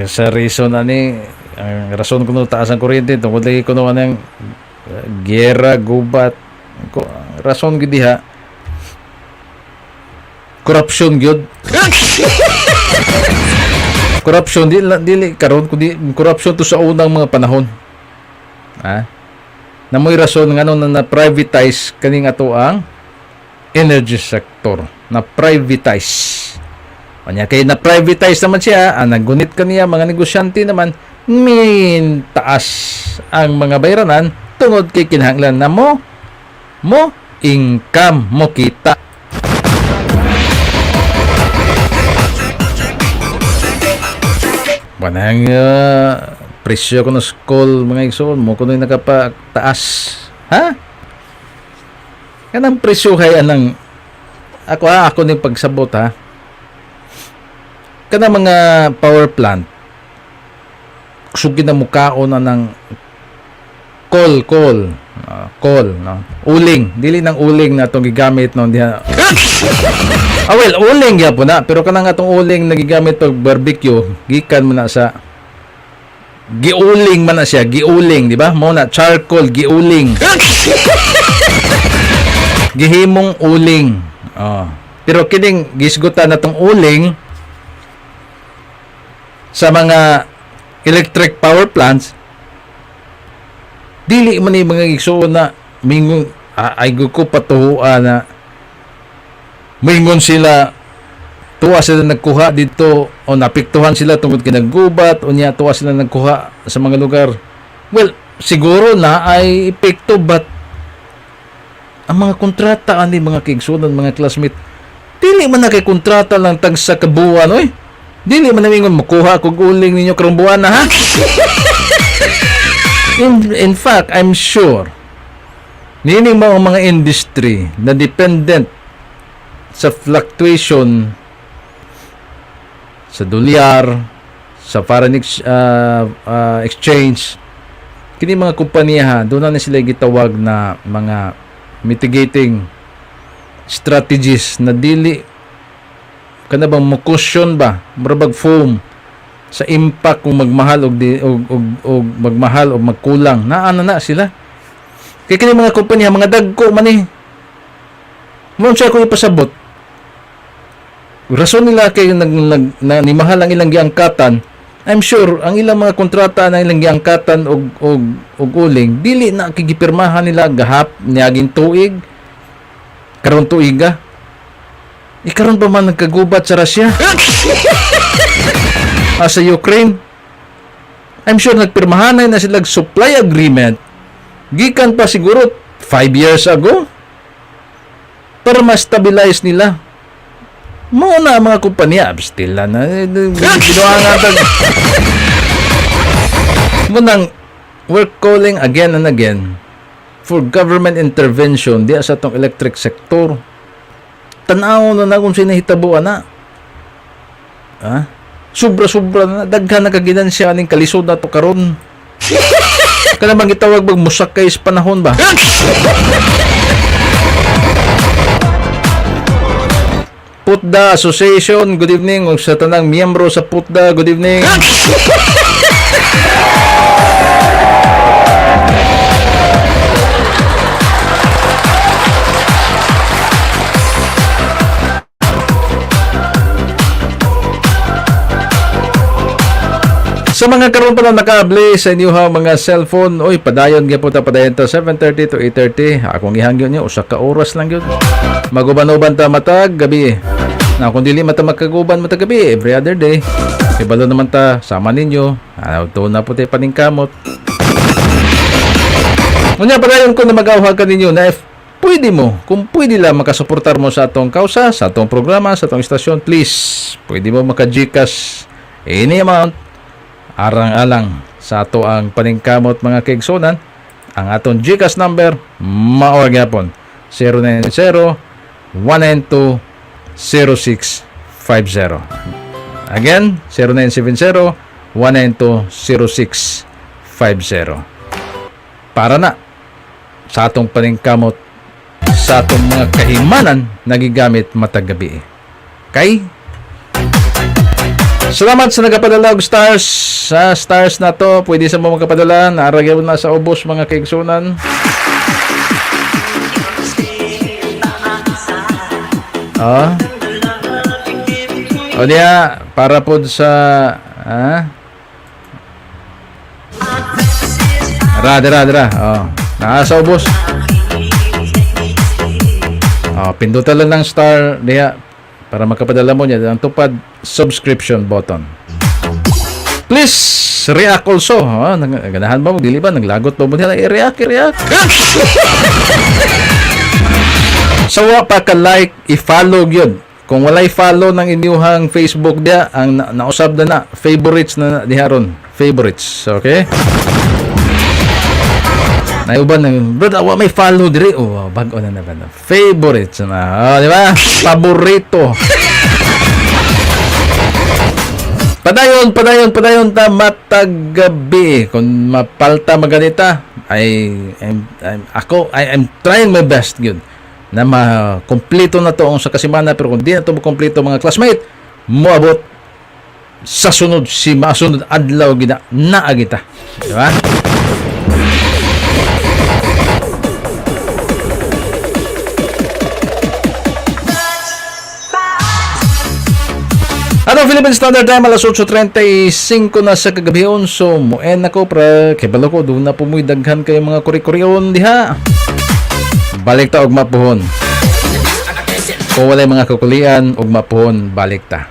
sa reason ani ang rason kuno taas ang kuryente tungod lagi kuno anang giyera, gubat ko, rason gyud diha corruption gyud, corruption di dili karon kundi corruption to sa unang mga panahon, ha, namoy rason ngano na privatize kaning ato ang energy sector, na privatize. Kanya kay na privatize naman siya, ang naggunit kaniya mga negosyante naman, min taas ang mga bayranan tungod kay kinahanglan na mo mo income mo kita. Wanang presyo ko ng school mga igsoon mo kuno nakapataas. Ha? Kanang presyo kay anang ako ha, ako ning pagsabot ha. Kanang mga power plant sugid na mukaon na ng coal coal. Ah, coal no, uling, dili nang uling na atong gigamit no diha. Ah, well, uling gyapon na, pero kanang atong uling na gigamit pag barbecue gikan man na sa giuling man na siya, giuling, di ba? Mo na charcoal, giuling, gihimong uling, oh. Pero kining gisgutan na tong uling sa mga electric power plants, dili man ni mga igsuon na mingon ay ko patuhuan na mingon sila tuwa sila nagkuha dito o napiktuhan sila tungod kay naggubat o niya tuwa sila nagkuha sa mga lugar. Well, siguro na ay epekto, but ang mga kontrata ani mga kaigsuonan, mga classmate, dili man na kay kontrata lang tag sa kabuan, oy. Dili man na mingon makuha kog uling ninyo karong buwan na, ha. In fact, I'm sure nining mga mga industry na dependent sa fluctuation sa dolyar, sa foreign exchange, kini mga kumpanya doon na sila gitawag na mga mitigating strategies na dili kana bang mo cushion ba, murag foam sa impact kung magmahal og di, og magmahal o magkulang, naa na na sila kay kini mga kumpanya mga dagko man eh. Mo siya ko ipasabot, rason nila kay nag, nag na, nimahal ang ilang giangkatan. I'm sure ang ilang mga kontrata na ilang giangkatan og uling dili na kigipirmahan nila gahap niaging tuig, karon tuiga. Ikaron pa man nagkagubat sa Russia, sa Ukraine. I'm sure nagpirmahan na sila supply agreement gikan pa siguro 5 years ago para ma-stabilize nila mo na ang mga kumpanya. Still na na ginawa nga mo nang we're calling again and again for government intervention diya sa atong electric sector. Tanaw na na kung sinahitabo na, ha, sobra-sobra na daghan na kaginansya aning kalisod na to karon. Kana bang gitawag bag musakay sa panahon ba? PUTDA Association, good evening. Ug sa tanang miyembro sa PUTDA, good evening. Sa mga karon pa lang nakaabli sa inyong mga cellphone, oy, padayon gyud ta, padayon ta 7:30 to 8:30. Akong gihangyo niyo usa ka oras lang gyud. Maguban-uban ta matag gabi. Na kung dili mata magkaguban matag gabi, every other day. Ibalo naman ta sama ninyo. Ah, to na po tayo paningkamot. Unya padayon ko na mag-awhag ka ninyo na if pwede mo, kung pwede lang makasuportar mo sa atong kausa, sa atong programa, sa atong istasyon, please, pwede mo maka-GCash any amount arang-alang sa Sa ato ang paningkamot, mga kaigsunan, ang atong GCash number mao gyapon 090 192 0650. Again, 0970 192 0650. Para na sa atong paningkamot sa atong mga kahimanan nagigamit matag gabi. Kay salamat sa nagapadala og stars sa stars na to. Pwede sa mo magkapadala. Naa ra gyud na sa ubos, mga kaigsunan. Ah. O diya, para pod sa ah. Dira, dira, dira. Oh, naa sa ubos. Oh, pindutan lang ng star diha para makapadala mo niya ang tupad subscription button. Please react also. Oh, ganahan ba mo dili ba naglagot ba mo diha? I-react, i-react. Sa wa pa ka like, i-follow gyud. Kung walay follow ng inyuhang Facebook diha, ang nausab na na, favorites na na diha ron. Favorites, okay? Naiuban ng, "Brad, wa may follow diri." Oh, bag-o na na ba? Favorites na. Oh, di ba? Paborito. Padayon, padayon, padayon ta matag gabi. Kung mapalta maganita, ay I'm, ako, I am trying my best yun na makompleto na to ang sa kasimana, pero kung di na to makompleto, mga classmate, moabot sa sunod si masunod adlaw gina naa kita, di ba? Ano, Philippine Standard Time, alas 8:35 na sa kagabhion. So mo-end nako pra kay balo ko duna po mo'y daghan kayo mga kuri-kurion diha. Balik ta ugma puhon. Kung walay mga kukulian, ugma puhon balik ta.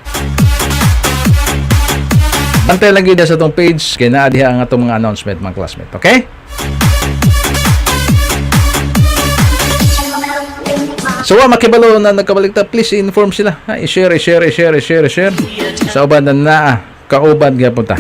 Bantay lang gyud sa atong page kay naa diha ang atong mga announcement, mga classmate. Okay? So wa makibalo na nagkabalik ta, please inform sila. Ha, i-share, i-share, i-share, i-share, i-share. Sa uban na naa, kauban gyapon ta.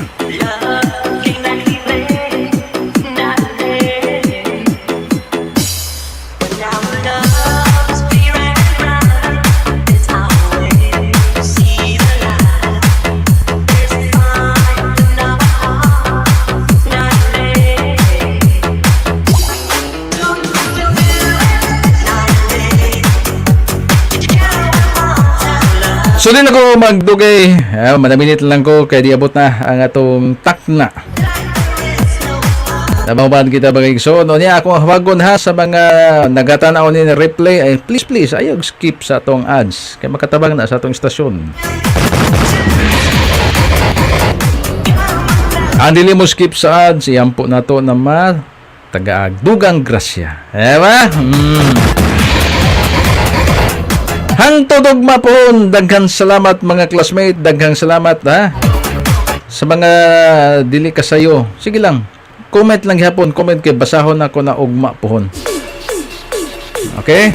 So di na ko magdugay, manaminit lang ko kay diabot na ang atong takna. Nababan kita bagay so no niya ako hawagon ha sa mga nagatanaw ni replay ay please, please ayaw skip sa atong ads kay makatabang na sa atong istasyon. Ang dili mo skip sa ads, iyampo na to na ma tagaag dugang grasya. Eh ba? Hangtod ugma pohon, daghang salamat, mga classmate, daghang salamat ha. Sa mga dili kasayo, sige lang. Comment lang gyapon, comment kay basahon ako na ugma pohon. Okay?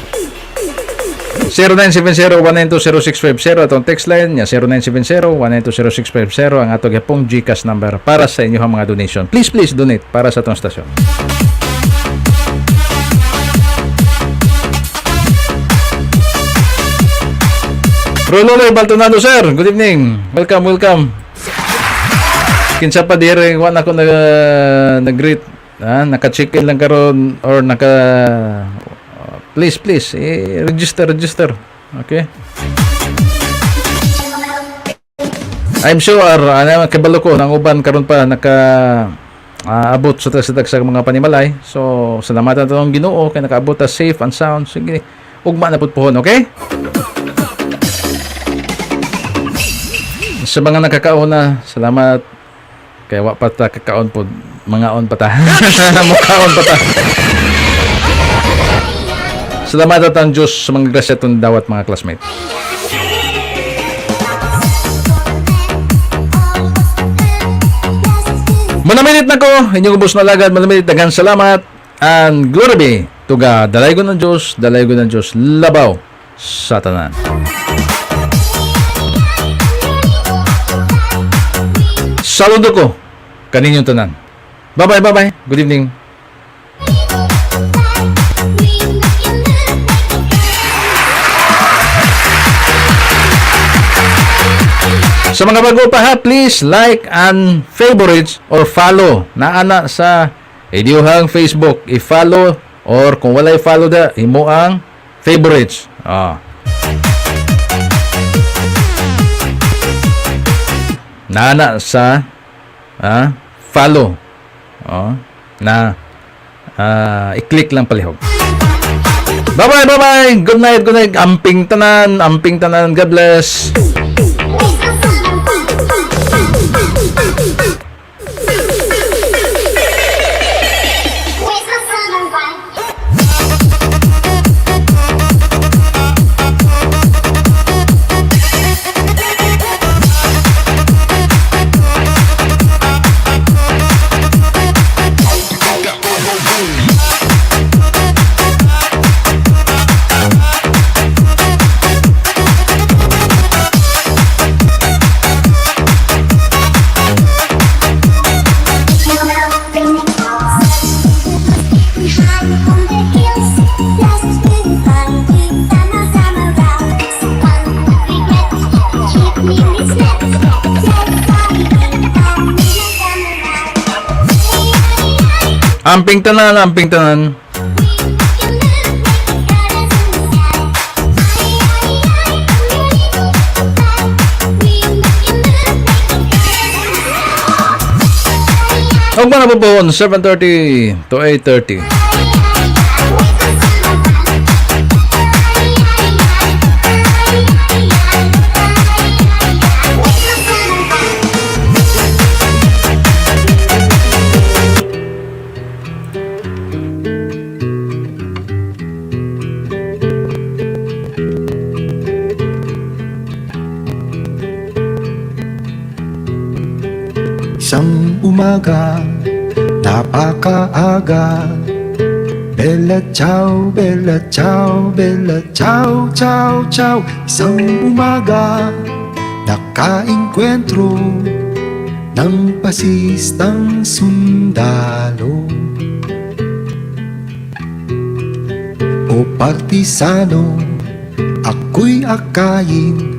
0970-192-0650 atong text line niya, 0970-192-0650 ang ato gyapong GCash number para sa inyong mga donation. Please, please donate para sa atong stasyon. Rololo Baltonado, sir. Good evening. Welcome, welcome. Kinsa pa dire wa na ako nag-greet. Ah, naka-check-in lang karon or naka please, please eh, register, register. Okay? I'm sure ano kabalo ko nang uban karon pa naka abot sa tagsa mga panimalay. So salamatan ta ang Ginoo kay nakaabot ta safe and sound. Sige. Ugma na pud pohon, okay? Sa mga nakakaon na, salamat. Kaya wa pa ta kakaon pod, mangaon pa ta. Mukaon pa ta. Salamat at ang Diyos sa mga grasya itong dawat, mga classmate. Manaminit na ko, inyong ubos na lagad, manaminit, daghang salamat, and glory be to God. Dalaygon ng Diyos, dalaygon ng Diyos, labaw sa tanan. Saludo ko kaninyong tanan. Bye-bye, bye-bye. Good evening. We make you move like a Sa mga bago pa ha, please like and favorites or follow na ana sa inyong Facebook. I-follow or kung walay follow da, imo ang favorites. Ah. Naana sa follow. Oh, na i-click lang palihog. Bye-bye, bye-bye. Good night, good night. Amping tanan, amping tanan. God bless. Where's the summer? Where's the summer? On the hills, lost with fun, summer, summer round. One regret, keep me misled. Yes, I'm summer round. Amping tanan, amping tanan. We make you move like the stars in the sky. I, I, I'm your little butterfly. We make you move like the stars in the sky. Ug mga bubuhon, 7:30 to 8:30. I, I, where's the summer? Isang umaga, napakaaga. Bella ciao, bella ciao, bella ciao, ciao, ciao. Isang umaga, nakaengkwentro ng pasistang sundalo o partisano, ako'y akayin.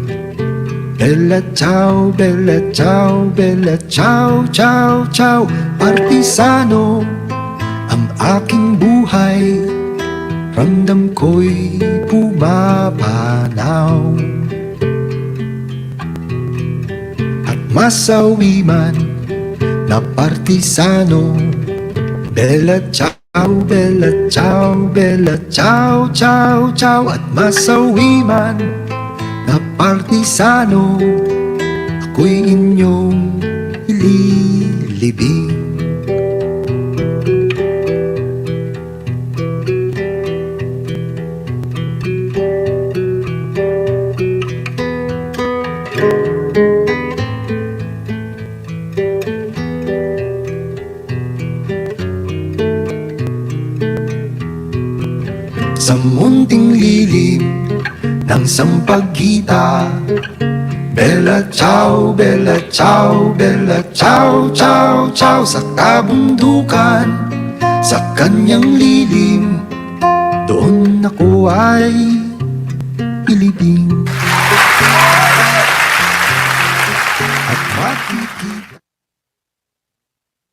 Bella ciao, bella ciao, bella ciao, ciao, ciao. Partisano, ang aking buhay, ramdam ko'y pumapanaw. At masawi man na partisano. Bella ciao, bella ciao, bella ciao, ciao, ciao. At masawi man na partisano, ako'y inyong ililibing. Sa munting lilim ng sampagita. Bella ciao, bella ciao, bella ciao, ciao, ciao. Sa kabundukan, sa kanyang lilim, doon ako ay ilibing.